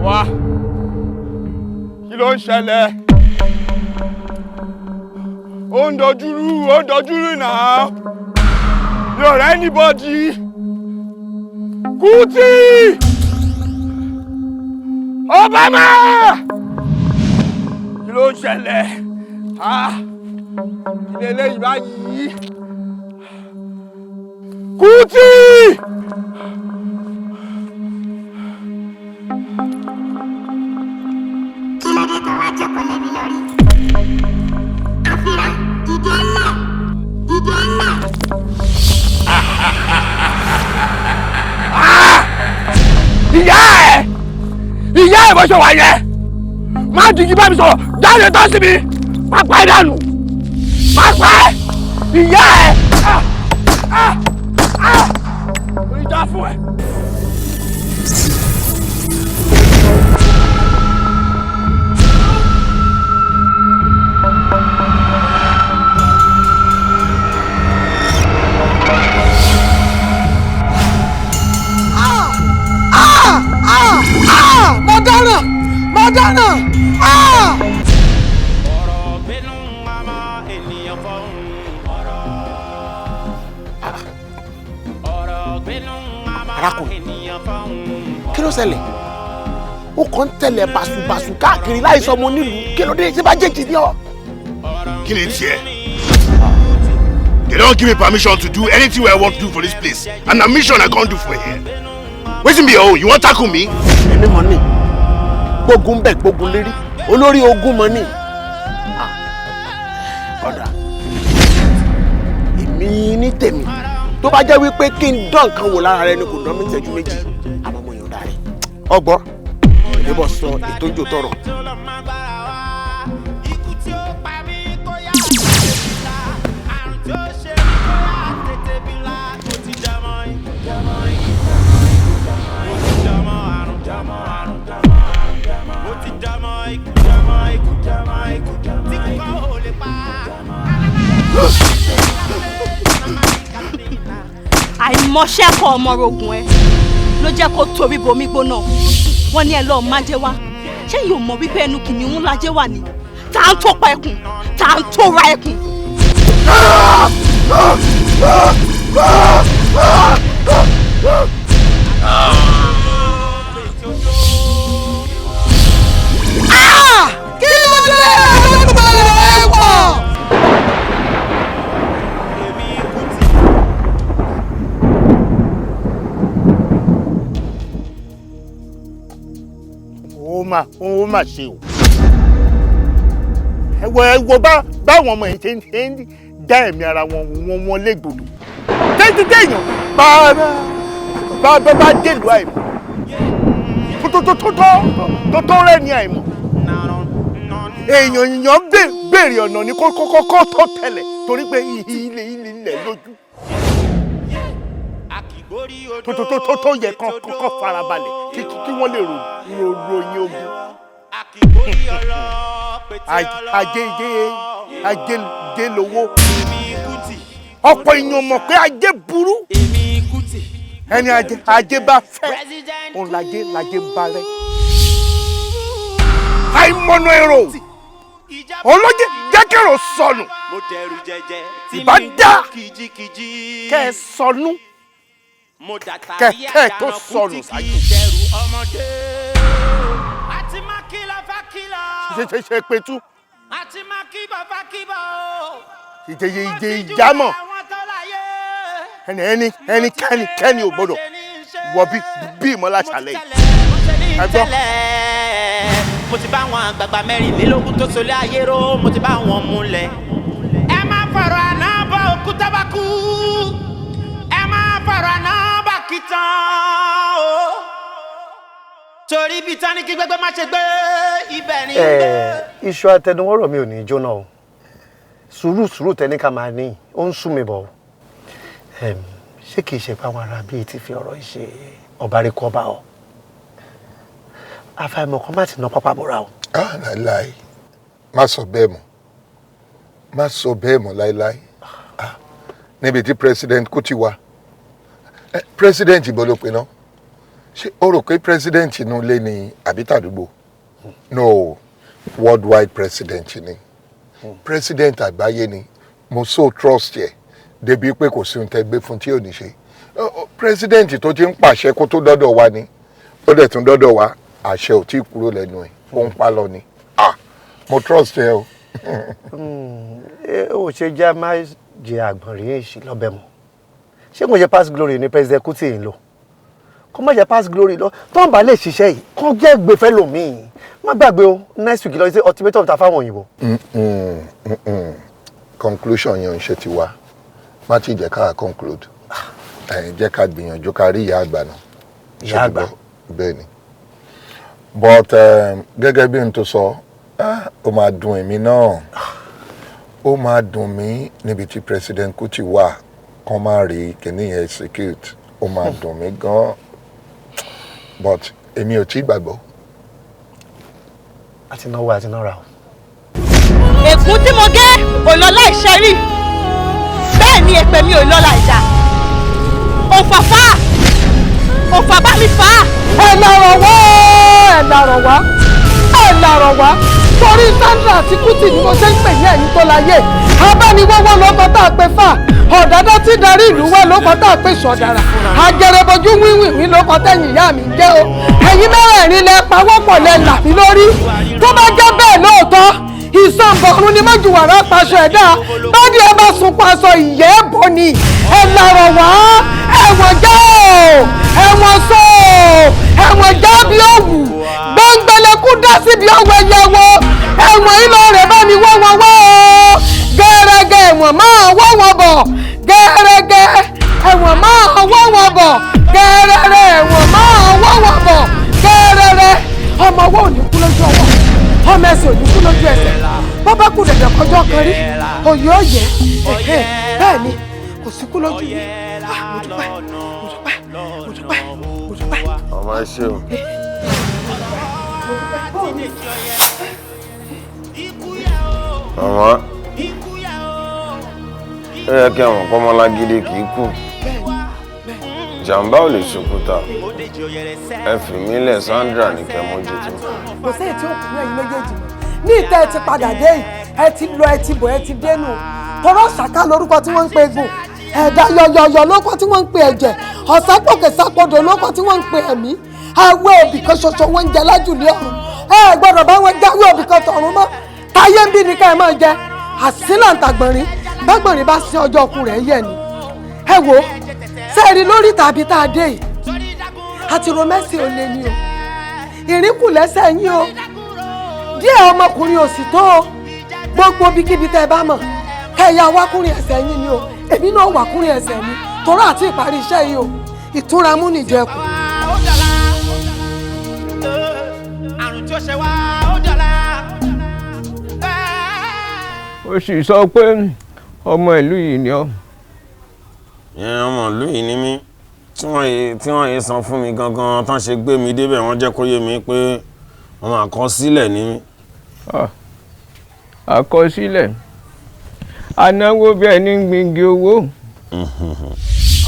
Wá, kí ló ń ṣẹlẹ̀? Ó ń dojúrú, ó ń dojúrú náà. Mi ò rẹ́ anybody. Kútì! Obama! Kí ló ń ṣẹlẹ̀? Ah, kí lè léyìí báyìí? Kútì! Kí ló dé tó wá jókòó lé mi lórí? Àfírà, dìde ńlẹ̀, dìde ńlẹ̀. Ìyá ẹ, ìyá ẹ, bó ṣe wà yẹn, má dìgí bá mi sọ̀rọ̀ jáde tán sí mi, má pa ẹ́ dànù, má pa ẹ́, ìyá ẹ. Ah! Ah! Ah! Orí já fún ẹ. Mo dáná. Arákùnrin, kí ló ṣẹlẹ̀? Ó kàn ń tẹ̀lé bàṣubàṣu káàkiri láìsọ ọmọ onílùú. Kí ló dé? Ṣé bá jẹ́jì ní ọ? Kí ni tiẹ̀? They don't give me permission to do anything wey I want to do for this place, and na mission I come do for here. Wetin be your own? You wan tackle me? Èmi mọ̀ ní gbógun bẹ́ẹ̀ gbógun lérí, olórí ogun mọ̀ ní. Ọ̀dà, èmi ní tèmi, tó bá jẹ́ wípé kí n dán nǹkan wò lára rẹ ni kò dán mí ìṣẹ́jú méjì, àmọ́ mo yàn dá rẹ̀. Ọgbọ́n, èmi bọ̀ sọ ètò ìjò tọrọ. Àìmọṣẹ́ kọ ọmọ rogun ẹ ló jẹ́ kó torí bomi gbóná. Wọ́n ní ẹ lọ́ọ́ májẹ́ wá. Ṣé yóò mọ̀ wípé ẹnu kìnìún lajẹ́ wà ní? Tá à ń tó pa ẹkùn, tá à ń tó ra ẹkùn. Kí ló dé? Ẹ pọ̀. Ó mà ṣe o. Ẹ wo báwọn ọmọ yìí ṣe ń dá ẹ̀mí ara wọn légbodò. Tẹ́tí téèyàn bá dèlú àìmọ̀ tó rẹ̀ ní àìmọ̀. Èèyàn béèrè ọ̀nà ní kókó tó tẹ̀lẹ̀ torí pé ilẹ̀ lójú. Tó yẹ kán farabalẹ̀ kí wọ́n lè ròyìn ogun. Ajé lówó. Ọ̀pọ̀ èèyàn mọ̀ pé ajé burú. Ẹni ajé bá fẹ́, òun lajé ń bá rẹ̀. Àìmọ̀nà èrò olójé jẹ́kẹ̀rò sọnù. Ìbá dá kẹ́ ẹ sọnù, kẹ́ ẹ tó sọnù sáyé. Ṣe pẹ̀tù. Ìjẹyẹ ìjámọ̀ ẹni kẹ́ni ò gbọ́dọ̀ wọ bí ìmọ̀lá ṣàlẹ̀ yìí. Ẹ gbọ́. Mo ti bá wọn àgbààgbà 24 tó solé ayé ró, mo ti bá wọn múlẹ̀. Ẹ má fọ̀rọ̀ àná bọ̀ òkúta bá kú. Ẹ má fọ̀rọ̀ àná bá kìtàn o. Torí ibi tán ni kí gbẹgbẹ má ṣe gbé ibẹ̀ ni. Iṣu atẹnuwọ́rọ̀ mi ò ní jóná o. Sùúrù tẹni ká máa ní, ó ń sú mi bọ̀ o. Ṣé kìí ṣe pé àwọn ará bíi ti fi ọ̀rọ̀ yìí ṣe ọ̀bárí kọ́ bá ọ? Àfàìmọ̀ kan má ti ná pápá bọ́ra o. Láíláí, má sọ bẹ́ẹ̀ mọ́, má sọ bẹ́ẹ̀ mọ́ láíláí. Níbi tí President Kuti wà, President ìbò ló pe náà. Ṣé o rò pé president inú ilé ni àbí tàdúgbò? No, worldwide president ni. President àgbáyé ni. Mo so trust yẹ débi pé kò sí ohun tẹ́ gbé fún tí ò ní ṣe. President tó ti ń pàṣẹ kó tó dọ́dọ̀ wa ni, ó dẹ̀ tún dọ́dọ̀ wa, àṣẹ ò tí ì kúrò lẹ́nu ẹ̀, ó ń pa lọ ni. Mo trust ẹ o. Ó ṣe jẹ́ má jẹ àgbọ̀nrín èsì lọ́bẹ̀ mọ́. Ṣé kò ṣe past glory ni President Kuti ń lò? Kó má jẹ́ past glory lọ, tó ń bá lè ṣiṣẹ́ yìí, kó jẹ́ gbèfẹ́ lòmíì. Má gbàgbé o, next week lọ sí ultimatum ta fáwọn òyìnbó. Conclusion yẹn ń ṣe tiwa, má ti jẹ́ ká conclude. Jẹ́ ká gbìyànjú ká rí ìyá àgbà náà. Ìyá àgbà. Bẹ́ẹ̀ ni. But gẹ́gẹ́ bí n tó sọ, ó máa dùn èmi náà. Ó máa dùn mí níbi tí President Kuti wà, kán má rí kìnìún yẹn execute. Ó máa dùn mí gan-an. But èmi ò tí gbàgbọ́. Àti náwó àti náírà o. Ègún tí mo gé ò lọ láì ṣẹ́rí, bẹ́ẹ̀ ni èpè mi ò lọ láì jà. Òfàfà òfà bá mi fà á. Ẹ lọ̀rọ̀ wá, ẹ lọ̀rọ̀ wá. Ẹ làrọ̀ wá torí Sandra àti Kuti ni mo ṣe ń pè ní ẹ̀yìn tó láyé. Abániwọ́wọ́ ló kọ́ tá a pè fà, ọ̀dàdá tí darí ìlú wá ló kọ́ tá a pè sọ̀dàrà, àjẹrẹ̀bọ̀jú wíwìwí ló kọ́ tẹ̀yìn ìyá mi jẹ́ o. Ẹ̀yin mẹ́rẹ̀ẹ̀rin lẹ pawọ́pọ̀ lẹ là mí lórí. Tó bá jẹ́ bẹ́ẹ̀ lóòótọ́, ìsọ̀nbọ̀rún ni mọ́júwàrà paṣọ ẹ̀dá, bádìí ẹ bá sunkún aṣọ ìyẹ́ bò ní. Ẹ làrọ̀ wá, ẹ̀wọ̀n já o, ẹ̀wọ̀n sọ o, ẹ̀wọ̀n já bí òwú, gbẹ̀ngbẹ̀lẹ̀kú dá síbi ọwọ́ ẹyẹ wo, ẹ̀wọ̀n ìlọ rẹ̀ bá mi wọ́ wọn wá o, gẹ́rẹ́gẹ́ ẹ̀wọ̀n máa wọ́ wọn bọ̀, gẹ́rẹ́gẹ́ ẹ̀wọ̀n máa wọ́ wọn bọ̀, gẹ́rẹ́rẹ́ ẹ̀wọ̀n máa wọ́ wọn bọ̀, gẹ́rẹ́rẹ́. Ọmọ ọwọ́ ò ní kú lójú ọwọ́, ọmọ ẹsẹ̀ ò ní kú lójú ẹsẹ̀, bọ́bá kù dẹ̀dẹ̀ kọjọ́ kan rí, òye òye, bẹ́ẹ̀ ni kò sí kú lójú mi. Mo dúpẹ́, mo dúpẹ́, mo dúpẹ́, mo dúpẹ́. Ọmọ ẹ ṣe o. Màmá, ó yẹ kí àwọn kọ́mọlágídí kì í kú. Jàǹbá ò lè ṣòkúta. Ẹ fi mí lẹ̀, Sandra ní kẹ́ mójútó. Kò sí èyí tí ó kù ní ẹ̀yin méjèèjì mọ́. Ní ìtẹ́ ẹ ti padà dé yìí, ẹ ti lọ, ẹ ti bọ̀, ẹ ti dénú. Tọrọ ṣàká lórúkọ tí wọ́n ń pe egun, ẹ̀dá yọ̀yọ̀yọ̀ lórúkọ tí wọ́n ń pe ẹ̀jẹ̀, ọ̀sápòkè sápodò lórúkọ tí wọ́n ń pe ẹ̀mí. Awé òbí kan ṣoṣo wọ́n ń jẹ lájùlé ọ̀run. Ẹ gbọ́dọ̀ bá wọn jáwé òbí kan tọ̀run mọ́. Táyé ń bí ni ká ẹ máa jẹ. Àsílà ń tàgbọ̀nrín, bágbọ̀nrín bá sin ọjọ́ ọkùn rẹ̀ yẹ̀ ni. Ẹ wo, sẹ́ẹ̀rí lórí tàbí tá a dé yìí, àti romẹ́sì ò lè ní o, ìrìnkù lẹ́sẹ̀ yín o, díẹ̀ ọmọkùnrin ò sì tó o. Gbogbo ibikíbi tẹ́ ẹ bá mọ̀, kẹ́ẹ̀yà wákùnrin ẹsẹ̀ yín ni o, èmi náà wákùnrin ẹsẹ̀ mi, torọ́ àti ìparí iṣẹ́ yìí o, ìtúnra mú nìjẹkù. Ó sì sọ pé ọmọ ìlú yìí ni ọ́. Ìyẹn ọmọ ìlú yìí ni mí. Tí wọ́n yé san fún mi gangan tán ṣe gbé mi débẹ̀, wọ́n jẹ́ kó yé mi pé ọmọ àkọsílẹ̀ ni mí. Àkọsílẹ̀ anáwó bí ẹni ń gbingi owó.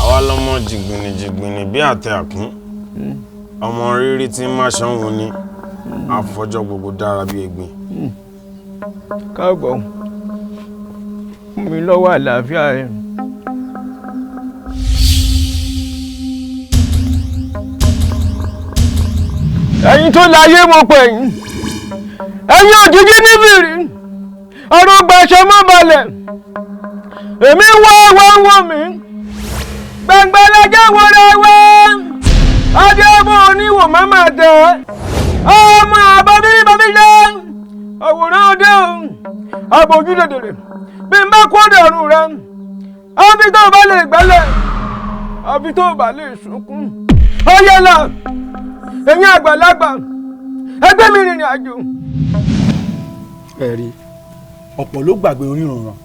Àwa lọmọ jìgbìnì jìgbìnì bí àtẹ àkún, ọmọ rírí tí ń má ṣanwó ni, àfọjọ́ gbogbo dára bí egbin. Káàbọ̀, fún mi lọ́wọ́ àlàáfíà rẹ. Ẹ̀yin tó láyé mo pè yín, ẹ̀yin òjijì níbìrì, ọ̀rọ̀ gbàṣẹ mọ́ balẹ̀, èmi wá wá wò mí, gbẹ̀ngbẹ̀lẹ́jẹ̀ wọlé wá, adé ọmọ oníwò mọ́mọ́ tẹ, ọmọ àbábírí bàbí jẹ́, àwòrán ọdẹ òun, àbòjú dòdòrè, bí n bá kó dẹ̀rù rẹ, àbí tó bá lè gbẹ́lẹ̀, àbí tó bá lè sunkún, ọyẹ́là. Ẹ̀yin àgbàlagbà, ẹgbẹ́ mi rìnrìn àjò. Ẹ rí, ọ̀pọ̀ ló gbàgbé orírun wọn.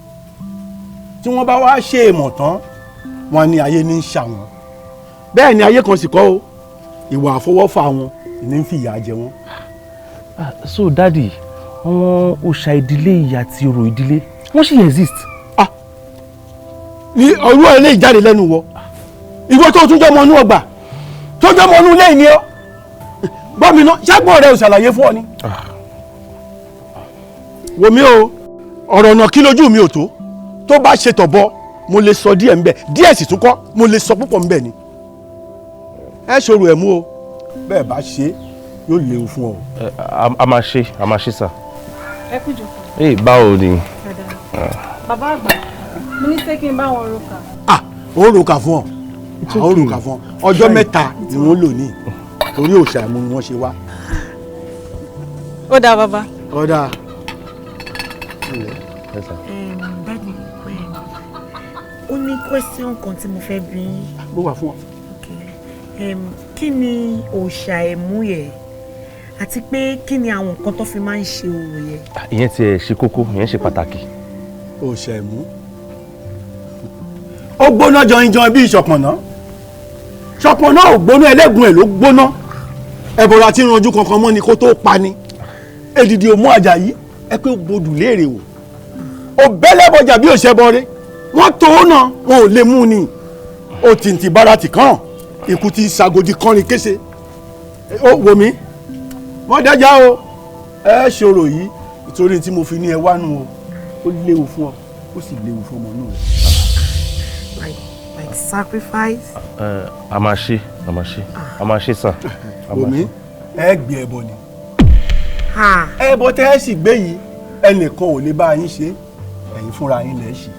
Tí wọ́n bá wá ṣe èèmọ̀ tán, wọ́n ní ayé ní í ṣà wọ́n. Bẹ́ẹ̀ ni ayé kan sì kọ́ o, ìwà àfọwọ́fà wọn ní ń fìyà jẹ wọ́n. So daddy, àwọn òòṣà ìdílé ìyá àti orò ìdílé, wọ́n sì exist. Ní ọ̀rú ẹ̀ lè jáde lẹ́nu wọ, ìwọ tó tún jọmọ inú ọgbà, tó jọmọ inú ilé ìní ọ́. Gbọ́ mi ná, ṣágbọ́n rẹ ò ṣàlàyé fún ọ ni. Wò mí o, ọ̀rọ̀ ọ̀nà kí lójú mi ò tó, tó bá ṣe tọ̀bọ, mo lè sọ díẹ̀ ńbẹ̀, díẹ̀ sì tún kọ́, mo lè sọ púpọ̀ ńbẹ̀ ni. Ẹ ṣòro ẹ̀ mú o, bẹ́ẹ̀ bá ṣe yóò léwu fún ọ. A máa ṣe, a máa ṣe sà. Ẹ kú jókòó. Ee, báwo ni? Bàbá àgbà, mo ní ṣé kí n bá wọn roka. Ó roka fún ọ, ó roka fún ọ, ọjọ́ mẹ́ta ni wọ́n lò ní torí òòṣà ìmú ni wọ́n ṣe wá. Ó dáa bàbá. Ó dáa. Daddy, ó ní question kan tí mo fẹ́ bi yín. Ló wà fún ọ. Kí ni òòṣà ẹ̀mú yẹ àti pé kí ni àwọn nǹkan tó fi máa ń ṣe orò yẹ? Ìyẹn ti ẹ̀ ṣe kókó, ìyẹn ṣe pàtàkì. Òòṣà ẹ̀mú. Ó gbóná jọinjọin bí ìṣọ̀pọ̀nná. Ṣọ̀pọ̀nná ò gbóná, ẹlẹ́gùn ẹ̀ ló gbóná. Ẹ̀bọ̀rọ̀ àti ìrànjú kankan mọ́ ni kó tó pa ni. Èdìdì ò mú Àjàyí, ẹ pé bodù léèrè wò. Ò bẹ́lẹ́bọjà bí òṣèbọrẹ. Wọ́n tó ó náà, wọn ò lè mú ni. Ó tìǹtì bára tì kàn. Ikú ti ṣàgòdì kọrin kése. Ó wò mí. Wọ́n dájà o. Ẹ ṣòro yìí ìtorí tí mo fi ní ẹ wánu o, ó léwu fún ọ, ó sì léwu fún ọmọ náà. Like sacrifice. A máa ṣe, a máa ṣe, a máa ṣe sà. Omi ẹ gbé ẹbọ ni. Ẹbọ tẹ́ ẹ sì gbé yìí, ẹnìkan ò lè bá yín ṣe, ẹ̀yin fúnra yín lẹ ṣe.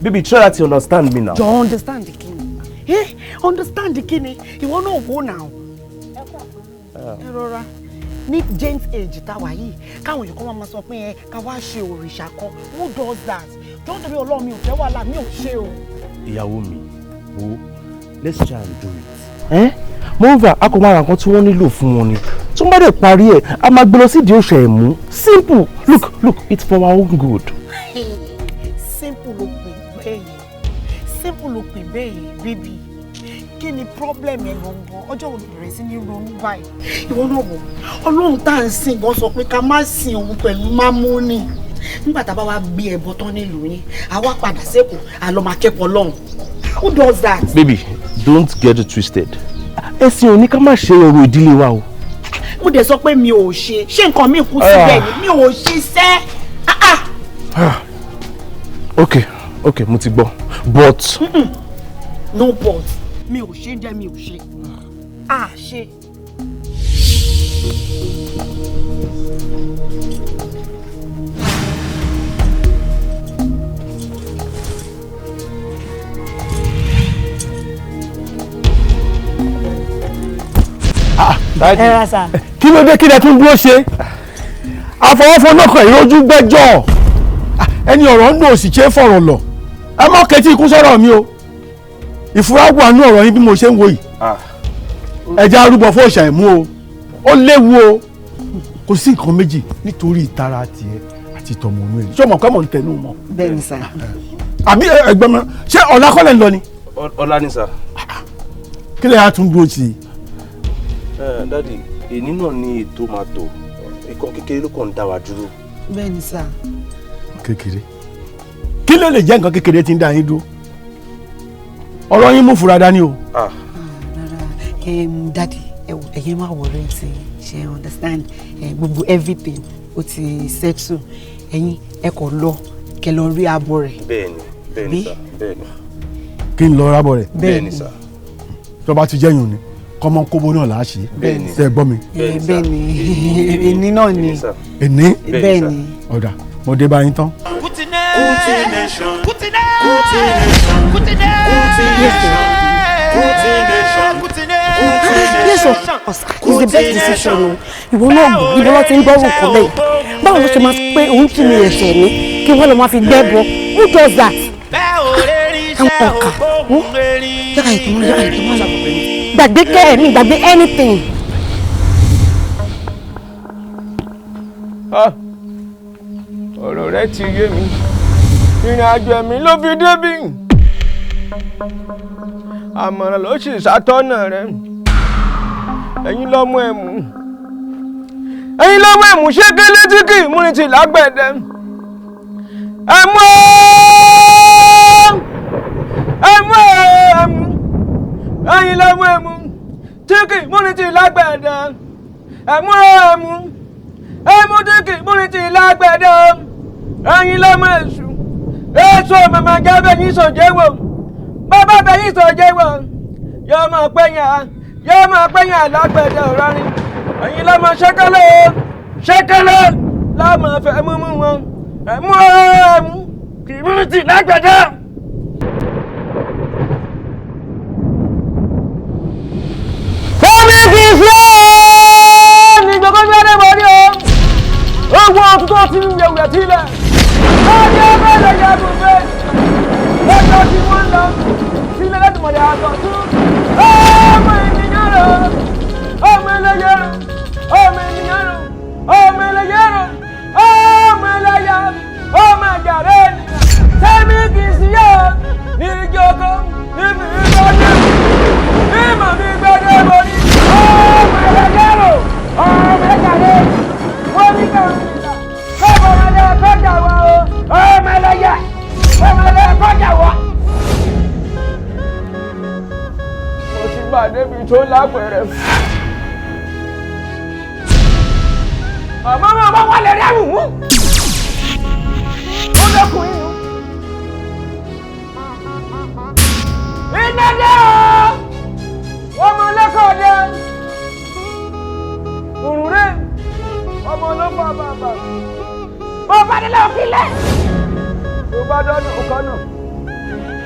Baby, try to understand me now. Jọ̀ọ́ understand kini? Understand kini? Ìwọ náà wò now. Ẹ rọra ní gent age táwa yìí, káwọn èèyàn kan máa sọ pé ẹ ká wá ṣe òrìṣà kan. Who does that? Jọ̀ọ́ torí Ọlọ́run, mi ò fẹ́ wàhálà, mi ò ṣe o. Ìyàwó mi, wo, let's try and do it. Moreover, a kò máa ra nǹkan tí wọ́n nílò fún wọn ni. Tó ń bá dẹ̀ parí ẹ̀, a máa gbé lọ sídìí òòṣà ẹ̀mú. Simple. Look, look, it's for our own good. Simple ló pè bẹ́ẹ̀ yẹn. Simple ló pè bẹ́ẹ̀ yẹn, baby. Kí ni problem ẹ gangan? Ọjọ́ wo ló bẹ̀rẹ̀ sí ní ronú báyìí? Ìwọ náà wò, Ọlọ́run tá à ń sìn gan sọ pé ká má sin òun pẹ̀lú mámúnì. Nígbà tá a bá wá gbé ẹbọ tán nílùú yín, a wá padà sẹ́kọ̀ọ́, a lọ máa kẹ́kọ̀ọ́ lọ́hùn. Who does that? Baby, don't get it twisted. Ẹ̀sìn ò ní ká má ṣe ọ̀rọ̀ ìdílé wa o. Mo dẹ̀ sọ pé mi ò ṣe. Ṣé nǹkan mi kú síbẹ̀ ni? Mi ò ṣe sẹ́. Okay, okay, mo ti gbọ́. But. No but. Mi ò ṣe jẹ́ mi ò ṣe. A ṣe. Kí ló dé, kí lẹ tún dúró ṣe? Àfọwọ́fọnọ́kàn ìrójú gbẹ́jọ́, ẹni ọ̀rọ̀ ń dùn òsì ṣe é fọ̀rọ̀ lọ. Ẹ má kẹ́tí ikú sọ̀rọ̀ mi o, ìfura wà nú ọ̀rọ̀ yín bí mo ṣe ń wo yìí. Ẹja arúgbó fún òòṣà ẹ̀mú o, ó léwu o. Kò sí nǹkan méjì nítorí ìtara tiẹ̀ àti tọmọ inú ẹ̀. Ṣé o mọ̀ pé mò ń tẹnu mọ́? Bẹ́ẹ̀ni sà. Àbí ẹ̀gbọ́n mi, ṣé ọ̀la kọ́lẹ̀ ń lọ ni? Ọ̀la ni sà. Kí lè yà tún dúró sí i? Daddy, èní náà ni ètò máa tò. Ikọ̀ kékeré ló kàn ń dá wa dúró. Bẹ́ẹ̀ni sà. Kékeré? Kí ló lè jẹ́ nǹkan kékeré tí ń dá yín dúró? Ọ̀rọ̀ yín mú fura dání o. Rárá, Daddy, ẹ̀yin máa wọ̀rọ̀ ẹ̀ ṣe understand gbogbo everything ó ti settle. Ẹ̀yin ẹ kò lọ kẹ́ lọ rí abọ́ rẹ̀. Bẹ́ẹ̀ni, bẹ́ẹ̀ni sà, bẹ́ẹ̀ni. Kí n lọ rábọ̀ rẹ̀? Bẹ́ẹ̀ni sà. Tó bá ti jẹ́yìn ni kọ́mọ kóbó náà là á ṣe. Ṣé ẹ gbọ́ mi? Bẹ́ẹ̀ni, èní náà ni. Èní? Bẹ́ẹ̀ni. Ọ̀dà, mo dé bá yín tán. Kuti Nation, Kuti Nation, Kuti Nation, Kuti Nation, Kuti Nation. Yes, of course, it's the best decision o. Ìwọ náà gbọ́, ibo ló ti ń gbọ́rù kọ́ bẹ́ẹ̀. Báwo ló ṣe máa pé òun kì í ẹ̀ṣẹ̀ mi kí wọ́n lọ máa fi gbẹ́ bọ? Who does that? Àwọn ọ̀kà, wọ́n yàrá ìtumọ̀ yàrá ìtumọ̀ gbàgbé kẹ́ ẹ̀mí gbàgbé anything. Ọ̀rọ̀ rẹ ti yé mi, ìrìn àjò ẹ̀mí ló fi débí, àmọ̀ràn ló sì ṣàtọ́nà rẹ. Ẹ̀yin lọ́mú ẹ̀mú, ẹ̀yin lọ́mú ẹ̀mú ṣé kélé tí kì í múni ti lágbẹ̀dẹ. Ẹ̀mú ẹ̀mú ẹ̀mú, ẹ̀yin lọ́mú ẹ̀mú tí kì í múni ti lágbẹ̀dẹ. Ẹ̀mú ẹ̀mú ẹ̀mú tí kì í múni ti lágbẹ̀dẹ. Ẹ̀yin lọ́mọ èṣù, èṣù màmá jẹ́ bẹ́yìn sọ̀jẹ́ wò, bàbá bẹ́yìn sọ̀jẹ́ wò, yóò máa pẹ́yìn yóò máa pẹ́yìn àlágbẹ̀dẹ ọ̀rọ̀rin. Ẹ̀yin lọ́mọ ṣẹ́kẹ́lẹ́ ṣẹ́kẹ́lẹ́ lọ́mọ fẹ́ mú mú wọn, ẹ̀mú ẹ̀mú kì í mú ti lágbẹ̀dẹ. Fẹ́mi kì í ṣe é ní gbogbo ní ẹ̀rẹ́ mọ́ ní o. Owó òtútù ti ń yẹ̀wù ẹ̀ sílẹ̀. Lọ́dí ọgbẹ́ lè yẹ ibùgbé. Lọ́jọ́ tí wọ́n ń lọ sílẹ̀ láti mọ̀lẹ́ àtọ̀ tún. Ọmọ ènìyàn rẹ̀, ọmọ ẹlẹ́yẹ rẹ̀, ọmọ ènìyàn rẹ̀, ọmọ ẹlẹ́yẹ rẹ̀, ọmọ ẹlẹ́yẹ, ọmọ ẹ̀jàre ènìyàn. Sẹ́mi kì í sí yẹ ní ìjókòó níbi ìgbọ́dé. Mímọ̀ mi gbọ́dé borí. Ọmọ ẹlẹ́yẹ rẹ̀, ọmọ ẹ̀jàre wọ́n ní kàn kọ́bọ̀ ọmọdé kọjá wa o, ọmọ ẹlẹ́yẹ, ọmọ ẹlẹ́yẹ kọjá wa. Mo ti gbọ́. bá débi tó lápẹ̀rẹ̀. Àmọ́ máa bá wálé rẹ̀ wù ú. Ó dẹ́kun yín. Iná dé o! Ọmọ lẹ́kọ̀ọ́ dé. Òrùn rẹ̀ ọmọ ọlọ́fà bàbà. Bó bá délé òkìlẹ̀. Bó bá dọ́dún ọ̀kan náà.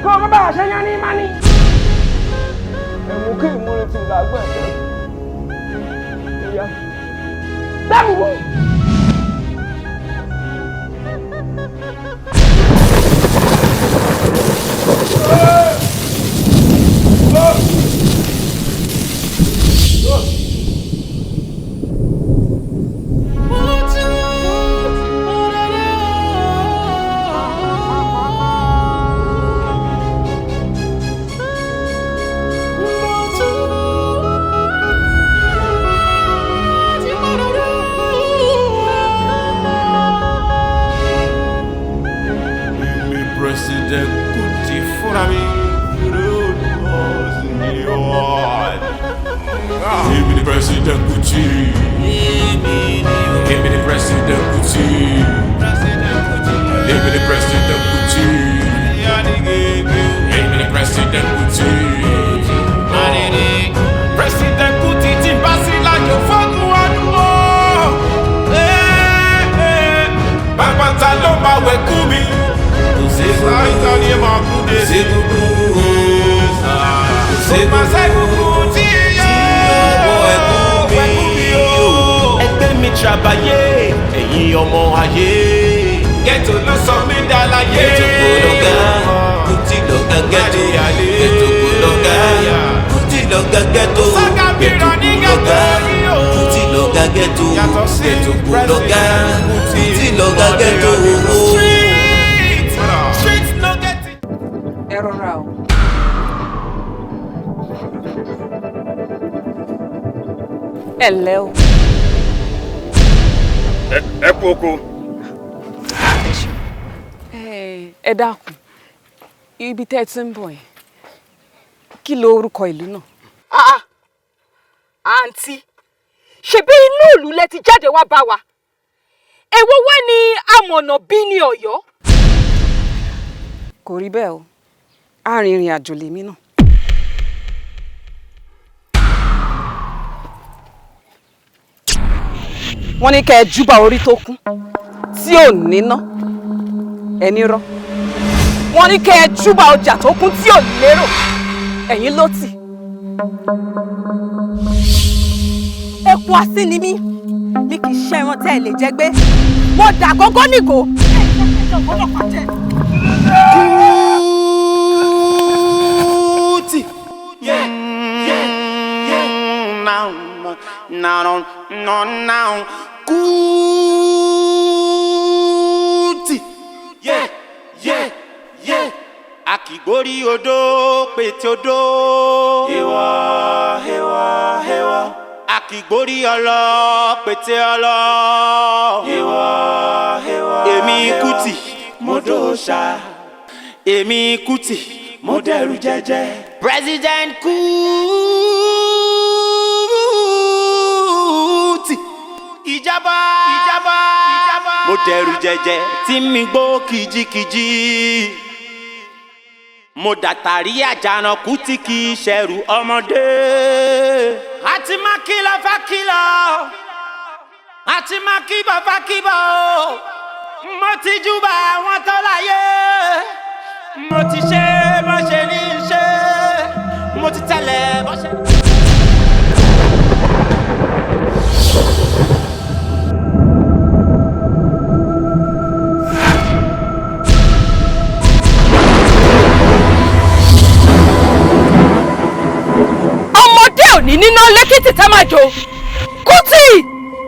Kó o bá ṣe yan ní mání. Ẹ̀mú kí ìmúre ti làgbẹ̀dẹ. Ìyá. Bẹ́ẹ̀ni wò. Èmi President Kuti fúnra mi. Èmi ni President Kuti. Èmi ni President Kuti. Èmi ni President Kuti. Èmi ni President Kuti. President Kuti ti bá sí lájò fọ́dún ọdún o. Bàbá ta ló máa wẹ̀ kú mi? Ẹgbẹ́ mi ṣàbàyé ẹ̀yin ọmọ ayé. Ghetto ló sọ mí dàláyé. Ghetto kò lọ́gá, Kuti lọ́gá ghetto. Ghetto kò lọ́gá, Kuti lọ́gá ghetto. Ghetto kò lọ́gá, Kuti lọ́gá ghetto. Ghetto kò lọ́gá, Kuti lọ́gá ghetto. Street no get it. Ẹ rọra o. Ẹ ǹlẹ́ o. Ẹ kú oko. Ẹ dákun, ibi tẹ́ ẹ ti ń bọ̀ yẹn, kí lo orúkọ ìlú náà? Àǹtí, ṣebí inú ìlú lẹ ti jáde wá bá wa, èwo wá ni amọ̀nà bí ní Ọ̀yọ́? Kò rí bẹ́ẹ̀ o, arìnrìn àjò lèmi náà. Wọ́n ní kẹ́ ẹ júbà orí tó kún tí ò níná, ẹni rọ́. Wọ́n ní kẹ́ ẹ júbà ọjà tó kún tí ò lérò, ẹ̀yin ló tì. Eku asín ni mí, mi kì í ṣe ẹran tẹ́ ẹ lè jẹ gbé. Mo dà gógó nìgò. Kuti. Yeah, yeah, yeah. Now, now, no, now. Kuti. Yeah, yeah, yeah. Akígborí odó pété odó. Ewọ, ewọ, ewọ. Akígborí ọlọ pété ọlọ. Ewọ, ewọ. Èmi Kuti, mo dòṣà. Èmi Kuti, mo dẹrù jẹjẹ. President Kuti. Ìjábá, ìjábá, ìjábá. Mo dẹrù jẹjẹ tí mi gbó kìjikìji. Mo dàtàrí àjànàkú tí kì í ṣẹrù ọmọdé. Àti má kìlọ̀ fẹ́ kìlọ̀, àti má kíbọ̀ fẹ́ kíbọ̀ o. Mo ti júbà àwọn tó láyé. Mo ti ṣe bó ṣe ní ṣe. Mo ti tẹ̀lé bó ṣe. Ọmọdé ò ní níná lẹ́kìtì tá máa jò. Kuti,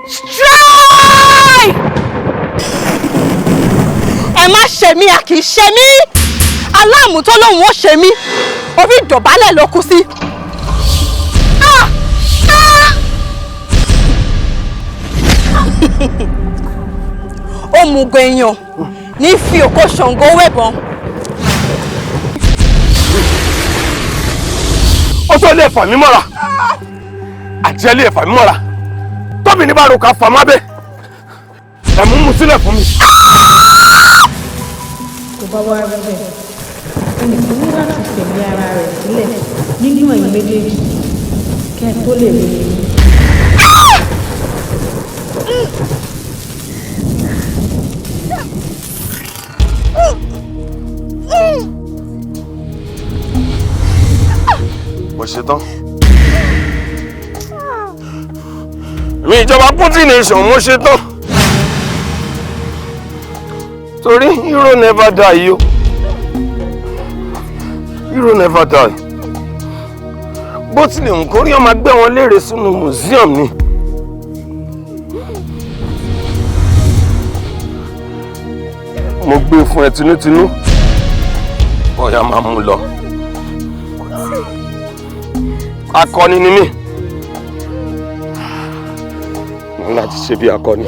strike! Ẹ má ṣe mí, a kì í ṣe mí. Aláàmú tó lóun ó ṣe mí, orí ìdọ̀bálẹ̀ ló kú sí. Ah! Ah! Òmùgọ̀ èèyàn ní fi òkò Ṣàngó wẹ̀bọ̀n. Oṣó, Oṣó lè fà mí mọ́ra, àjẹ́ lè fà mí mọ́ra, tóbi ní bá ro ká fà má bẹ́, ẹ̀mú mu sílẹ̀ fún mi. Tó bá wá rí bẹ́ẹ̀, ẹnìkan ní láti fẹ̀mí ara rẹ̀ sílẹ̀ nínú ẹ̀yin méjèèjì kẹ́ ẹ tó lè rí mi mú. Mo ṣetán. Mi ìjọba Kuti nation, mo ṣetán. Torí hero never die o. Hero never die. Bó tilẹ̀ ń kórí ọmọ gbé wọn léèrè sínú museum ni. Mo gbé fún ẹ tinútinú. Bóyá máa mú lọ. Akọni ni mí. Mo ní láti ṣe bí akọni.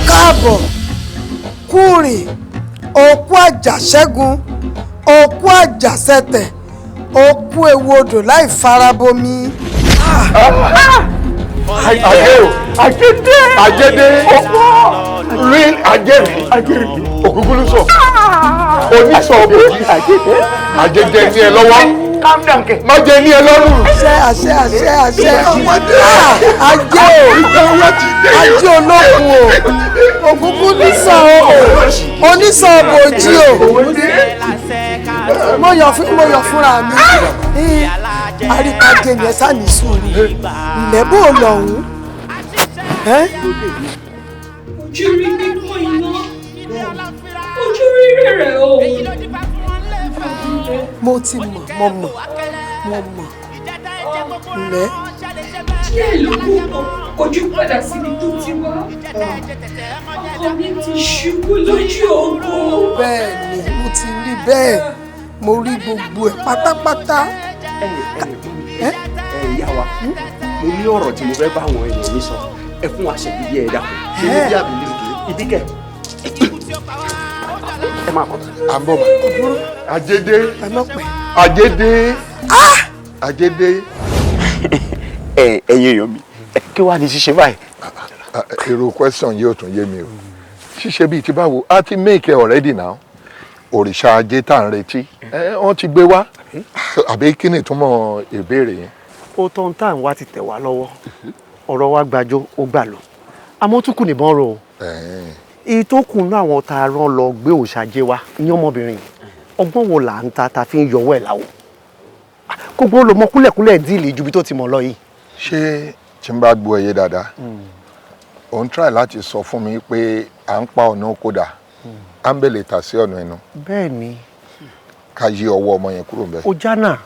Káàbọ̀ kúrìn, òkú àjàṣẹ́gun, òkú àjàṣẹ́tẹ̀, òkú ewu odò láì farabomi. Ajé o, ajédé, ajédé, real ajé mi, ògúngúlù sọ, onísọ òbòjì, ajéjẹ ní ẹ lọ́wọ́, má jẹ ní ẹ lọ́rùn. Àṣẹ àṣẹ àṣẹ àṣẹ, ajé o, ajé olókun o, ògúngúlù sọ o, onísọ òbòjì o, mo yọ̀ fúnra mi. Àríkàjẹ yẹn sáni sùúrù lẹ́bù lọ́hùn. Ojú rí pípọ́n iná, ojú rí rẹ̀ o. Mo ti mọ̀, mo mọ̀, mo mọ̀ lẹ́. Díẹ̀ ló kù ojú padà síbi tó ti wá. Ọkọ mi ti ṣubú lójú ogun. Bẹ́ẹ̀ ni, mo ti rí bẹ́ẹ̀, mo rí gbogbo ẹ̀ pátápátá. Ẹ ìyá wa, mo ní ọ̀rọ̀ tí mo fẹ́ bá àwọn èèyàn mi sọ, ẹ fún wa ṣẹ́jú díẹ̀, ẹ dákun. Ṣé ní bí àbí níbi ibi kẹ? Ẹ máa kọ́. À ń bọ̀ mà. Ajédé, ajédé, ajédé. Ẹ ẹ̀yin èèyàn mi, kí wàá ní ṣíṣe báyìí? Èrò question yìí ò tún yé mi o. Ṣíṣe bíi ti báwo? A ti make it already now. Òrìṣà ajé tá à ń retí, wọ́n ti gbé wá. Àbí kí ni ìtumọ̀ ìbéèrè yẹn? Ó tọ́ ń tà ń wá ti tẹ̀ wá lọ́wọ́, ọ̀rọ̀ wa gbàjọ ó gbà lọ, àmọ́ tún kù nìbọn rò ó. Èyí tó kù náà àwọn tá a rán lọ gbé òòṣà jẹ wa ní ọmọbìnrin, ọgbọ́n wo là ń ta ta fi ń yọwọ́ ẹ̀ láwọ̀ gbogbo ló mọ kúlẹ̀kúlẹ̀ díìlì ju ibi tó ti mọ̀ lọ yìí. Ṣé tí n bá gbọ́ ẹyẹ dáadáa, ò ń try láti sọ fún mi pé à ń pa ọ̀nà kódà à ń bèlè tà sí ọ̀nà ẹnu? Bẹ́ẹ̀ ni. Ká yí ọwọ́ ọmọ yẹn kúrò ńbẹ̀. Ó jánà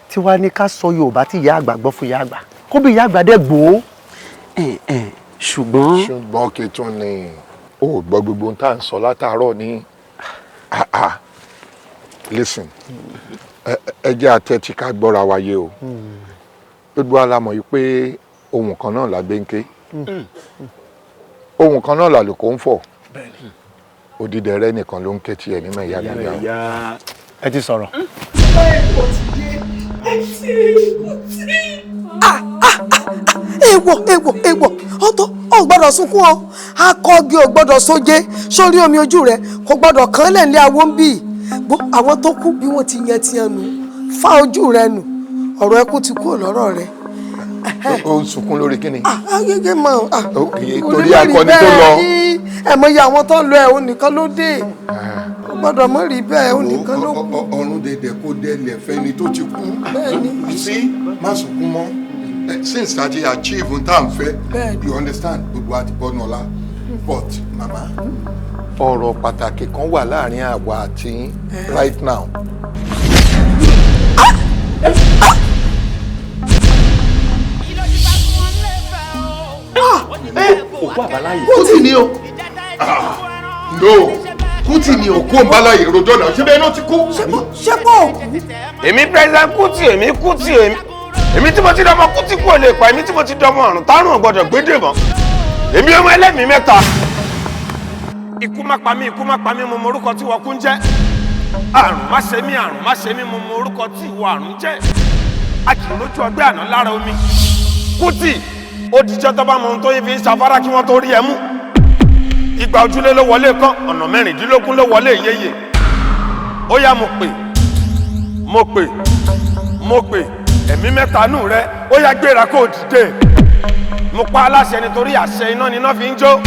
tí wàá ní ká sọ Yorùbá tí ìyá àgbà gbọ́ fún ìyá àgbà, kó bí ìyá àgbà dẹ̀ gbòó. Ṣùgbọ́n. Ṣùgbọ́n kí tún ni o ò gbọ́ gbogbo ohun tá à ń sọ látàárọ̀ ní. Listen, ẹ jẹ́ àtẹ́tí ká gbọ́ra wa yé o. Gbogbo wa la mọ̀ yìí pé ohun kan náà la gbé ń ké, ohun kan náà làlùkò ń fọ̀, odídẹrẹ́ nìkan ló ń ké tiẹ̀ nínú ìyá níyà. Ẹ ti sọ̀rọ̀. Èèwọ̀ èèwọ̀ èèwọ̀, ọ̀tọ̀ ò gbọ́dọ̀ sunkún o, akọgi ò gbọ́dọ̀ sóje sórí omi ojú rẹ kò gbọ́dọ̀ kán lẹ̀ ní àwọn ń bì bó àwọn tó kú bí wọ́n ti yan tiẹ̀ nù, fa ojú rẹ nù, ọ̀rọ̀ ẹkún ti kúrò lọ́rọ̀ rẹ. Ó ń sunkún lórí kíni? Agége mọ. Torí akọni tó lọ. Ẹ mọ iye àwọn tó ń lọ ẹ, òun nìkan ló dé, ó gbọ́dọ̀ mọ rí bẹ́ẹ̀, òun nìkan ló kú. Ọ̀run dẹ̀dẹ̀ kó dẹlẹ̀ fẹ́ni tó ti kú. Sí, má sunkún mọ́. Since that you achieve ohun tá à ń fẹ́, you understand, gbogbo àti bọ́nu ọ̀la. But mama, ọ̀rọ̀ pàtàkì kan wà láàrin àwa àti yín right now. Òkú àbáláyé. Kútì ni o. No, Kútì ni òkú òǹbáláyé rojọ́ náà, ṣé bẹ́ẹ̀ náà ti kú. Ṣé kò kú? Èmi President Kútì, èmi Kútì, èmi èmi tí mo ti dọmọ Kútì kú ò lè pa, èmi tí mo ti dọmọ ọ̀run tárùn ò gbọdọ̀ gbédè mọ́, èmi ọmọ ẹlẹ́mìí mẹ́ta. Ikú má pa mí, ikú má pa mí, mo mọ orúkọ tí wọ́n kú ń jẹ́. Àrùn má ṣe mí, àrùn má ṣe mí, mo mọ orúkọ tí ìwọ àrùn jẹ́. A kì í lójú ọgbẹ́ àná lára omi. Kútì, ó dijọ́ tó bá mọ ohun tó yín fi ń ṣafárá kí wọ́n tó rí ẹ mú. Igba ojúlé ló wọlé kán, ọ̀nà 16 ló wọlé ìyeyè. Ó yá, mo pè, mo pè, mo pè, ẹ̀mí mẹ́ta nù rẹ, ó yá gbéra kó o dìde. Mo pa aláṣẹ nítorí àṣẹ iná ni iná fi ń jó.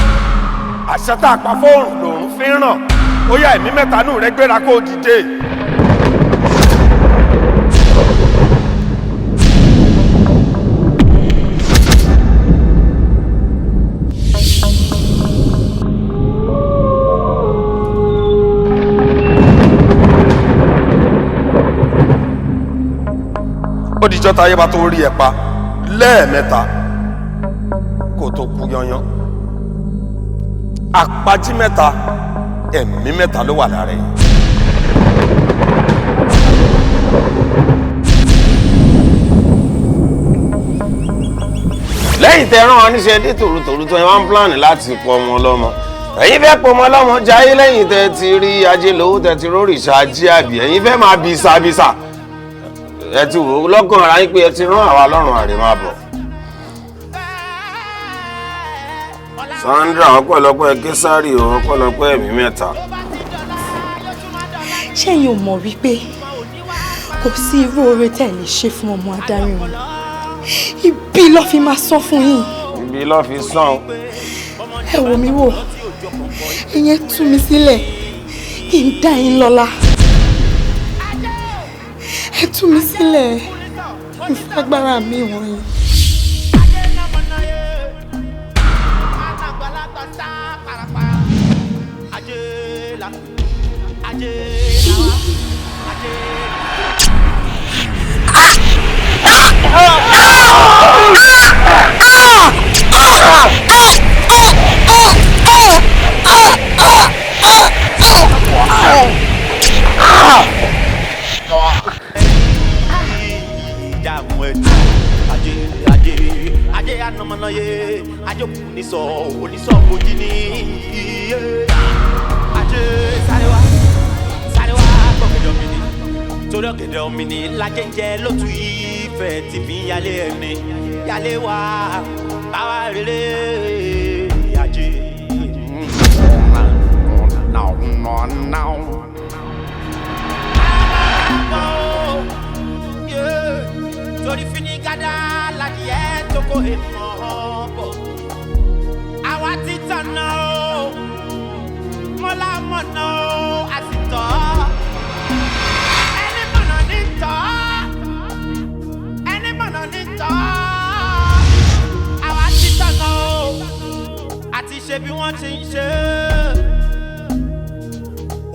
Àṣẹ tá a pa fóòrùn lòrùn fi ń ràn. Ó yá, ẹ̀mí mẹ́ta nù rẹ, gbéra kó o dìde. Ó dijọ́ táyé bá tó rí ẹ pa lẹ́ẹ̀mẹ́ta kó tó kú yanyan. Àpají mẹ́ta, ẹ̀mí mẹ́ta ló wà lára ẹ̀. Lẹ́yìn tẹ́ rán wa níṣẹ́ dé tòrútòrú tó ẹ wá ń pílánì láti pọ ọmọ ọlọ́mọ, ẹ̀yin fẹ́ pọ ọmọ ọlọ́mọ jayé. Lẹ́yìn tẹ́ ti rí ajé lówó, tẹ́ ti rórìṣà ajé, àbí ẹ̀yin fẹ́ máa bisabisa? Ẹ ti wò ó lọ́kàn ara yín pé ẹ ti rán àwa lọ́rùn àrè máa bọ̀. Sandra, ọpẹ́lọpẹ́ Késàrì o, ọpẹ́lọpẹ́ ẹ̀mí mẹ́ta. Ṣẹ́yìn ò mọ̀ wípé kò sí irú oore tẹ́ ẹ lè ṣe fún ọmọ adarí wọn, ibi ló fi máa sọ fún yín. Ibi ló fi sàn. Ẹ wò mí wò, ìyẹn tú mi sílẹ̀ kí n dá yín lọ́lá. Ẹ tú mi sílẹ̀, ìfagbára mi wọ̀nyí. Torí ọ̀gẹ̀dẹ̀ omi ni lájẹ́jẹ́ lótú ìfẹ́ tí fi ń yálé ẹni yálé wa báwa rere ajé. Torí finigada ládìẹ tó kó èèmọ̀ bọ̀, àwa ti tànà o, mọ́lá mọ̀nà o, a sì tọ́. Ẹni mọ̀nà ní tọ́, àwa ti tọ̀nà o, àti ṣe bí wọ́n ti ń ṣe.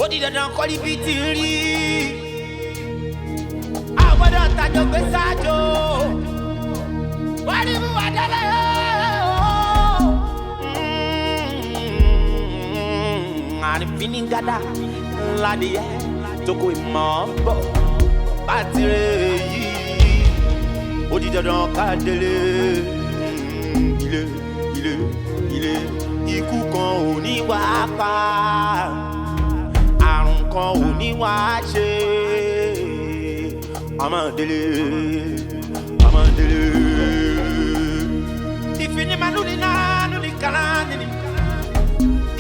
Ó di dandan kọ́lí bí ti ń rí. A ò gbọ́dọ̀ tàjọ gbé sájò. Wọ́n rí mú wa délé o. Àrífín-gádà ńlá nìyẹn tó kó ìmọ̀ bọ̀. Bátìrì yìí ó di dandan ká délé. Ilé ilé ilé, ikú kan ò ní wá pa, àrùn kan ò ní wá ṣe. Àmọ́ délé, àmọ́ délé. Ìfinimánú ni nánú ni kàrá nínú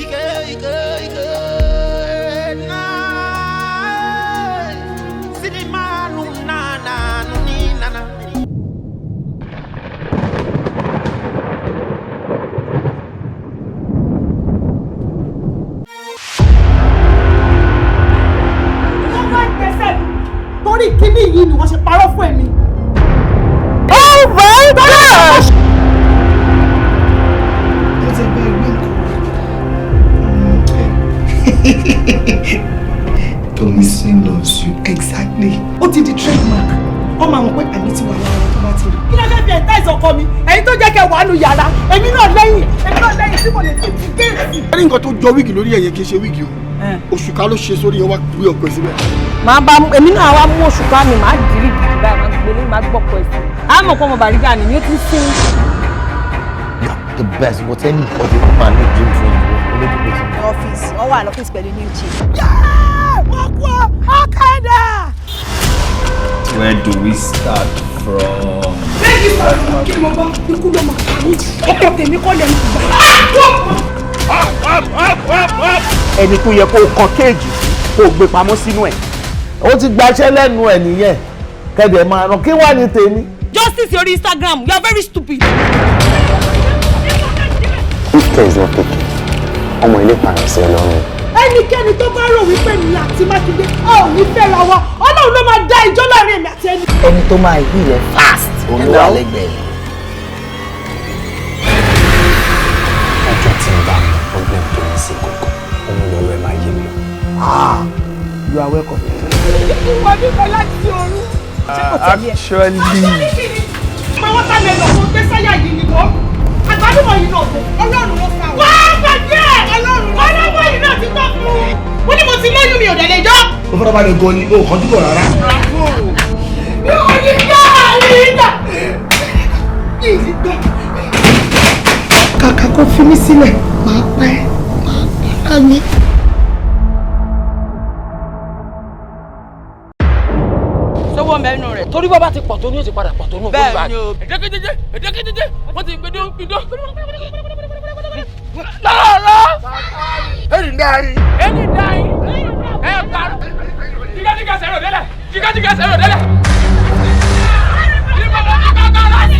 ike ike ike náà. Sinimá nu nana nu ni nana. Wọ́n wá gbẹ́sẹ̀ mi torí kíní yìí ni wọ́n ṣe parọ́ fún èmi. Oh my God! Mo ti gbé ìwé nǹkan. Tomisin loves you. Exactly. Ó ti di trademark. Ó máa mọ̀ pé àmì ti wà lára tó bá ti rí. Kí ló fẹ́ fi ẹ̀ńtá ìsọ̀kọ mi? Ẹ̀yin Èyí tó jẹ́ kẹ́ wàá nu yàrá, èmi náà lẹ́yìn tí mo lè fi ti géètì. Ẹni nǹkan tó jọ wíìgì lórí ẹ̀yẹ kì í ṣe wíìgì o. Òṣùká ló ṣe sórí yẹn wá gbé ọkọ síbẹ̀. Màá bá èmi náà wá mú òṣùká mi, màá dìrí gidi báyìí, màá gbélé, màá gbọ́kọ̀ ẹ̀sìn. Àmọ̀ kọ́ ọmọ Bàrígà ni mi ó ti sún. The best, but anybody who man no dream for you, olódùkú ti. Ọ́fíìsì, wọ́n wà lọ́fíìsì pẹ̀lú new chief. Mo kú ọ, ọ̀kadà! Where do we start from? Lẹ́yìn sọ̀rọ̀ kí ni mo gbọ́, ikú ló máa pa mí, ọkọ tèmi kọ́ lẹ́nu gbà. Ẹni tó yẹ kó kan kéèjì kó gbé pamọ́ sínú ẹ̀. Ó ti gbaṣẹ́ lẹ́nu ẹ̀ nìyẹn, kẹ̀dẹ̀ máa ràn kí wà ní tèmi. Justice orí Instagram, you are very stupid. If care is not taken, ọmọ ilé pààyàn sí ẹ lọ́rùn. Ẹnikẹ́ni tó bá rò wípé mi àti Mákindé a ò ní fẹ́ra wa, Ọlọ́run ló máa dá ìjọ láàrin èmi àti ẹni. Ẹni tó máa yí rẹ fast òun ló wà lẹ́gbẹ̀ẹ́ yẹn. Ọjọ́ tí n bá mọ problem tó ní sí kankan, òun lọ́rọ̀ ẹ máa yé mi. You are welcome. Ìwọ nífẹ̀ẹ́ láti ọ̀run. Ṣé kò tẹ̀lé ẹ? Actually. Pé wọ́n sálẹ̀ lọ kó gbé sáyà yìí ni wọ́n. Àgbálùmọ̀ yìí náà tó. Ọlọ́run ló fà wá. Wá gbàgbé ẹ̀! Ọlọ́run ọlọ́wọ́ yìí náà ti tọ́ fún un. Mo ní mo ti lóyún mi ò dẹ̀ lè jọ́. Ó fọ́nà balẹ̀ gan ni, o kàn dúró rárá. Mi ò ní gbà ní gbà. Mi ì gbà. Kàkà kó fi mí sílẹ̀, màá pa ẹ́, màá para mi. Sówó mẹ́nu rẹ̀. Torí bọ́ bá ti pọ̀ tó ní o ti padà pọ̀ tó ní o. Bẹ́ẹ̀ ni o. Ẹ̀dẹ́gẹ́dẹ́dẹ́ ẹ̀dẹ́gẹ́dẹ́dẹ́ wọ́n ti gbẹdọ́ gbẹdọ́. Lọ́rọ̀. Ẹni dáa yín. Ẹni dáa yín. Ẹ parọ́. Jígájígá sẹ̀rọ̀ délẹ̀. Jígájígá sẹ̀rọ̀ délẹ̀. Ìbọ̀dọ̀ ní kankan láti.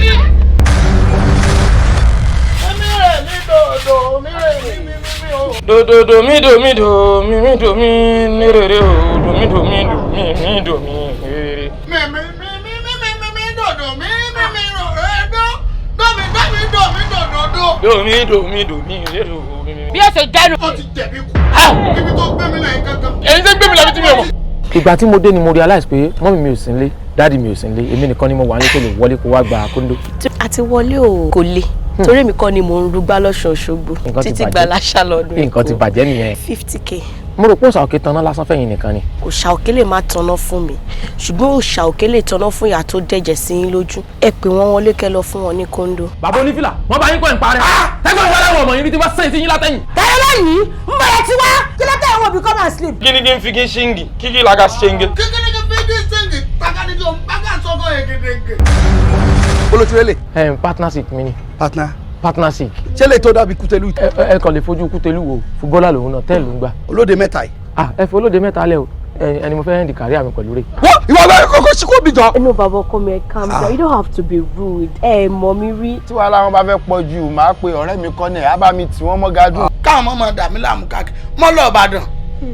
Mi rè mi dòdò, mi rè mi mi mi o. Dòdòdò mi dò mi dò mi mi dò mi ní rere o dò mi dò mi dò mi mi dò mi rere. Mi mi mi mi mi mi mi mi dòdò mi mi mi rò rè dó. Dó mi dó mi dò mi dòdò dó. Dò mi dò mi dò mi rere o mi mi. Bí ó ṣe jẹ́nu. Ó ti jẹ̀bi kú. Ibi tó gbé mi lẹ́yìn kankan. Èyí tó gbé mi lẹ́bi tí mi ò mọ̀. Ìgbà tí mo dé ni mo realize pé mọ́mì mi ò sí nílé, dáàdì mi ò sí nílé, èmi nìkan ni mo wà nílé tó lè wọlé kó wá gba kóńdó. Àti wọlé o kò le torí èmi kọ́ ni mò ń rúgbá lọ́sùn Òṣogbo títí gba láṣà lọ́dún Èkó. Nǹkan ti bàjẹ́ nìyẹn. 50K. Mo rò pé òòṣà òkè tanná lásán fẹ̀yìn nìkan ni. Òòṣà òkè lè má tanná fún mi, ṣùgbọ́n òòṣà òkè lè tanná fún ìyá tó dẹ̀jẹ̀ sí yín lójú. Ẹ pè wọ́n wọlé kẹ́ lọ fún wọn ní kóńdó. Bàbá onífìlà, wọ́n bá yín kọ́ ẹ̀ ń parẹ́. Tẹ́gbọ́n ìwé aláwọ̀ ọmọ yín bí tí wọ́n sẹ́yìn sí yín látẹ̀yìn. Táyọ̀ lẹ́yìn, ń bẹ̀rẹ̀ tí wá, kí ló tẹ̀ wọ́n bí come and sleep. Gínígí ń fi kí ṣíngì, kíkí làgà ṣéńgé. Kíkíníkí fi kí ṣéǹgì, takanigi ò ń bá sọ́kọ̀ ègèdèǹgè. Olótìrẹ́lẹ̀. Ẹ partnership mi ni. Partner. Partnership. Ṣé lè tó dàbí Kútẹ́lù? Ẹ kàn lè fojú Kútẹ́lù wo, fúbọ́là lòun náà tẹ́ẹ̀ ló ń gbà. Olóde mẹ́ta yìí. Ah, ẹ fi olóde mẹ́ta lẹ o, ẹni mo fẹ́ end career mi pẹ̀lú rẹ̀. Wọ́n ìwọ bẹ́ẹ̀ kọ́kọ́ sí kó bì jọ. Inú bàbá ọkọ mi ẹ calm down, you don't have to be rude, ẹ mọ̀ mi rí. Tí wàhálà wọn bá fẹ́ pọ̀ jù, màá pe ọ̀rẹ́ mi kọ́nẹ̀, á bá mi tì wọ́n mọ́ gádùn. Káwọn ọmọ máa dà mí láàmú káàkiri, mọ́ lọ Ìbàdàn.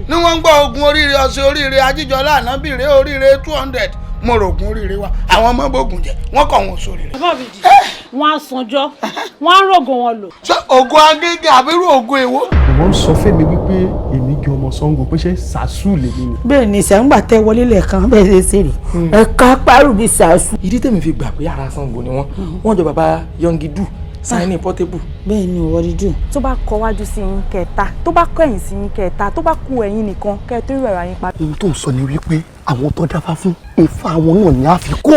Ní wọ́n ń gbọ́ ogun oríire ọ̀sẹ̀ oríire Ajíjọlá ànábìrè oríire 200. Mo rògùn oríire wa, àwọn ọmọ bògùn jẹ, wọ́n kọ̀ wọn sóríire. Bàbá mi jì, wọ́n á sanjọ́, wọ́n á rògùn wọn lò. Ṣé ògùn agége àbírú ògùn èwo? Ìwọ ń sọ fẹ́mi wípé èmi gé ọmọ Ṣàngó pé ṣé sàṣù lèmi ni. Bẹ́ẹ̀ ni sàǹgbà tẹ wọlé lẹ́ẹ̀kan bẹ́ẹ̀ ṣe ṣe rè ẹ̀ka párù bíi sàṣù. Ìdí tèmi fi gbà pé ara Ṣàngó ni wọ́n, wọ́n jọ bàbá Yọngidu sáyẹ́nì Portable. Bẹ́ẹ̀ ni ìwọ dídùn. Tó bá kọ wájú sí yín kẹta, tó bá kọ ẹ̀yìn sí yín kẹta, tó bá kù ẹ̀yìn nìkan kẹ tó rẹ̀ ra yín pa. Ohun tó ń sọ ni wípé àwọn tó dáfá fún ifá àwọn náà ni a fi kó.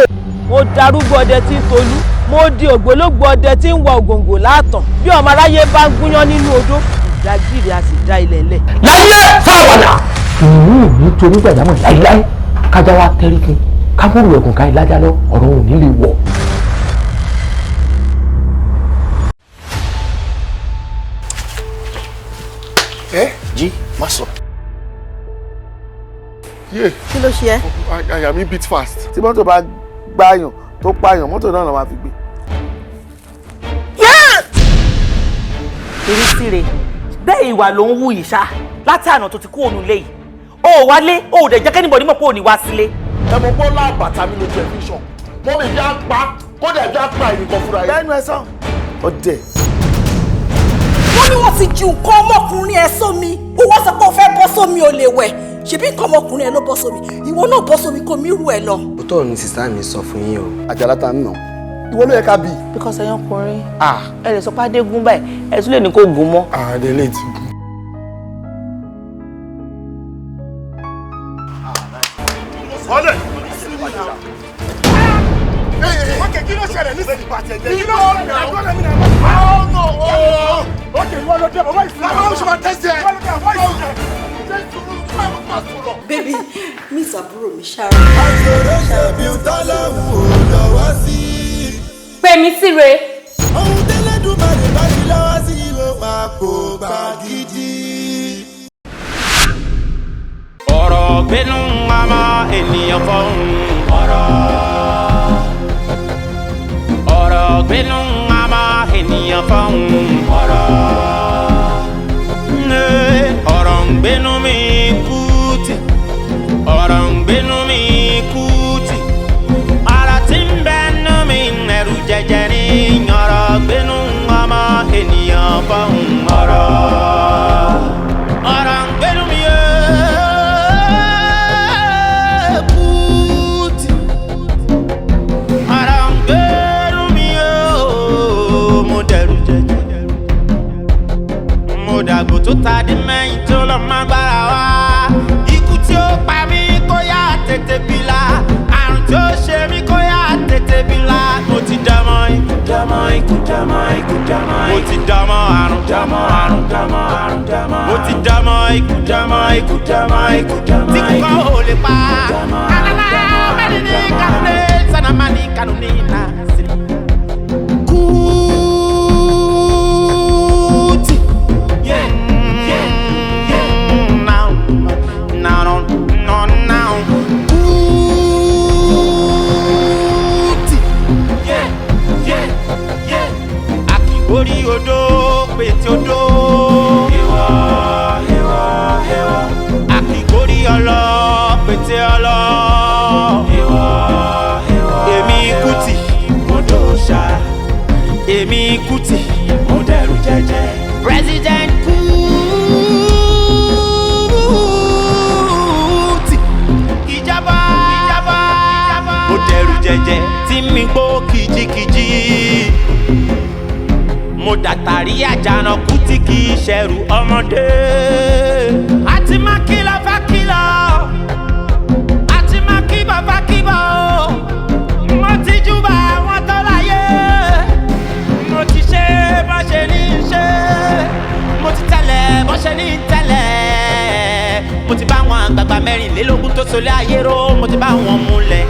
Mo darúgbó ọdẹ tí ń tolú, mo di ògbólógbò ọdẹ tí ń wọ ògòǹgò láàtàn. Bí ọmọ aráyé bá ń gúnyán nínú odó, ìdágìrì a sì dá ilẹ̀ lẹ̀. Láyé fáwọnà. Ìlú mi torí gbàdámọ̀ láíláí, kájá wa tẹ́rí fún kámúrù ẹ̀kùn ká ìlàjà lọ, ọ̀rọ̀ òní lè wọ̀. Ẹ jí má sọ. Yé. Kí ló ṣe ẹ́? Àyà mi beat fast. Tí mọ́tò bá gbáyàn tó pààyàn, mọ́tò náà ló máa fi gbé. Ìrísíre, bẹ́ẹ̀ ìwà ló ń wù yìí ṣá láti àná tó ti kú òun lé yìí. O ò wálé, o ò dẹ̀ jẹ́ kẹ́nìbọ̀dì mọ̀ pé ò ní wá sílé. Ẹ mọ̀ bọ́lá àbàtà mi lójú ẹ̀ fi sàn. Mọ́mí bí á pa, kódà bí á pa ẹnìkan fúnra yẹn. Bẹ́ẹ̀ni ẹ sàn, ọdẹ. Wọ́n ní wọ́n ti ju nǹkan ọmọkùnrin ẹ sómi, ó wá sọ pé ó fẹ́ bọ́ sómi ò lè wẹ̀. Ṣebí nǹkan ọmọkùnrin ẹ ló bọ́ sómi, ìwọ náà bọ́ sómi kò mí rú ẹ lọ. Òótọ́ ni sísá mi sọ fún yín o. Àjàlá ta ń nà, Ìwọ ló yẹ ká bí. Because ẹ̀yin ọkùnrin, ẹ lè sọ pé Adégún báyìí, ẹ tún lè ní kó gùn mọ́. Àdélé ti gùn. Ọlẹ̀. Okay, kí ló ṣẹlẹ̀ nísìnyí? Kí ló ṣẹlẹ̀? Okay, ìwọ ló dé bàbá ìsìn. Bàbá ó ṣe máa tẹ́sí ẹ. Baby, miss àbúrò mi ṣáà. Àṣòro ṣẹ̀bi tọ́lọ́hún ò lọ́wọ́ sí. Pè mí síre. Ohun tẹ́lẹ̀dùmarè bá ti lọ́wọ́ sí ló máa kó gbà gidi. Ọ̀rọ̀ gbénú àmọ́ ènìyàn fọ́hùn. Ọ̀rọ̀ gbénú àmọ́ ènìyàn fọ́hùn. Ọ̀rọ̀ ń gbénú mi Kútì, ọ̀rọ̀ ń gbénú mi Kútì, ọ̀rọ̀ tí ń bẹ nú mi ẹ̀rù jẹjẹ ní. Ọ̀rọ̀ gbénú àmọ́ ènìyàn fọ́hùn. Ọ̀rọ̀ ń gbénú mi Kútì, ọ̀rọ̀ ń gbénú mi mo dẹ̀rù jẹjẹ, mo dàgbò tó ta dé mẹ́yìn tó lọ má gbára wá. Ikú tí ó pa mí kó yá tètè bìlà, àrùn tí ó ṣe mí kó yá tètè bìlà. Mo ti dánmọ́ ikú dánmọ́ ikú dánmọ́ ikú dánmọ́. Mo ti dánmọ́ àrùn dánmọ́ àrùn dánmọ́ àrùn dánmọ́. Mo ti dánmọ́ ikú dánmọ́ ikú dánmọ́ ikú dánmọ́. Tí kò ò lè pa. Alala mẹ́rin ní kanúlé sanamani kanúlé náà sí. Kútì. Now, now, no, now. Kútì. Akíborí odó pété odó. Akíborí ọlọ pété ọlọ. Èmi Kútì mo dòṣà. Èmi Kútì mo dẹrù jẹjẹ. President Kútì ìjábá ìjábá mo dẹrù jẹjẹ tí mi gbó kìjikìji. Mo dàtàrí àjànàkú tí kì í ṣẹrù ọmọdé. Àti má kìlọ̀ fẹ́ kìlọ̀, àti má kíbọ̀ fẹ́ kíbọ̀ o. Mo ti júbà àwọn tó láyé, mo ti ṣe bó ṣe ní í ṣe, mo ti tẹ̀lẹ̀ bó ṣe ní í tẹ̀lẹ̀. Mo ti bá àwọn àgbààgbà 24 tó solé ayé ró, mo ti bá wọn múlẹ̀.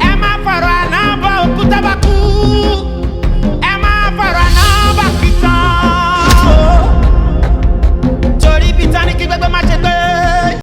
Ẹ má fọ̀rọ̀ àná bọ̀ òkúta bá kú, ẹ má fọ̀rọ̀ àná bọ̀ kìtàn o. Torí bí tán ní kí gbẹgbẹ́ má ṣe gbé.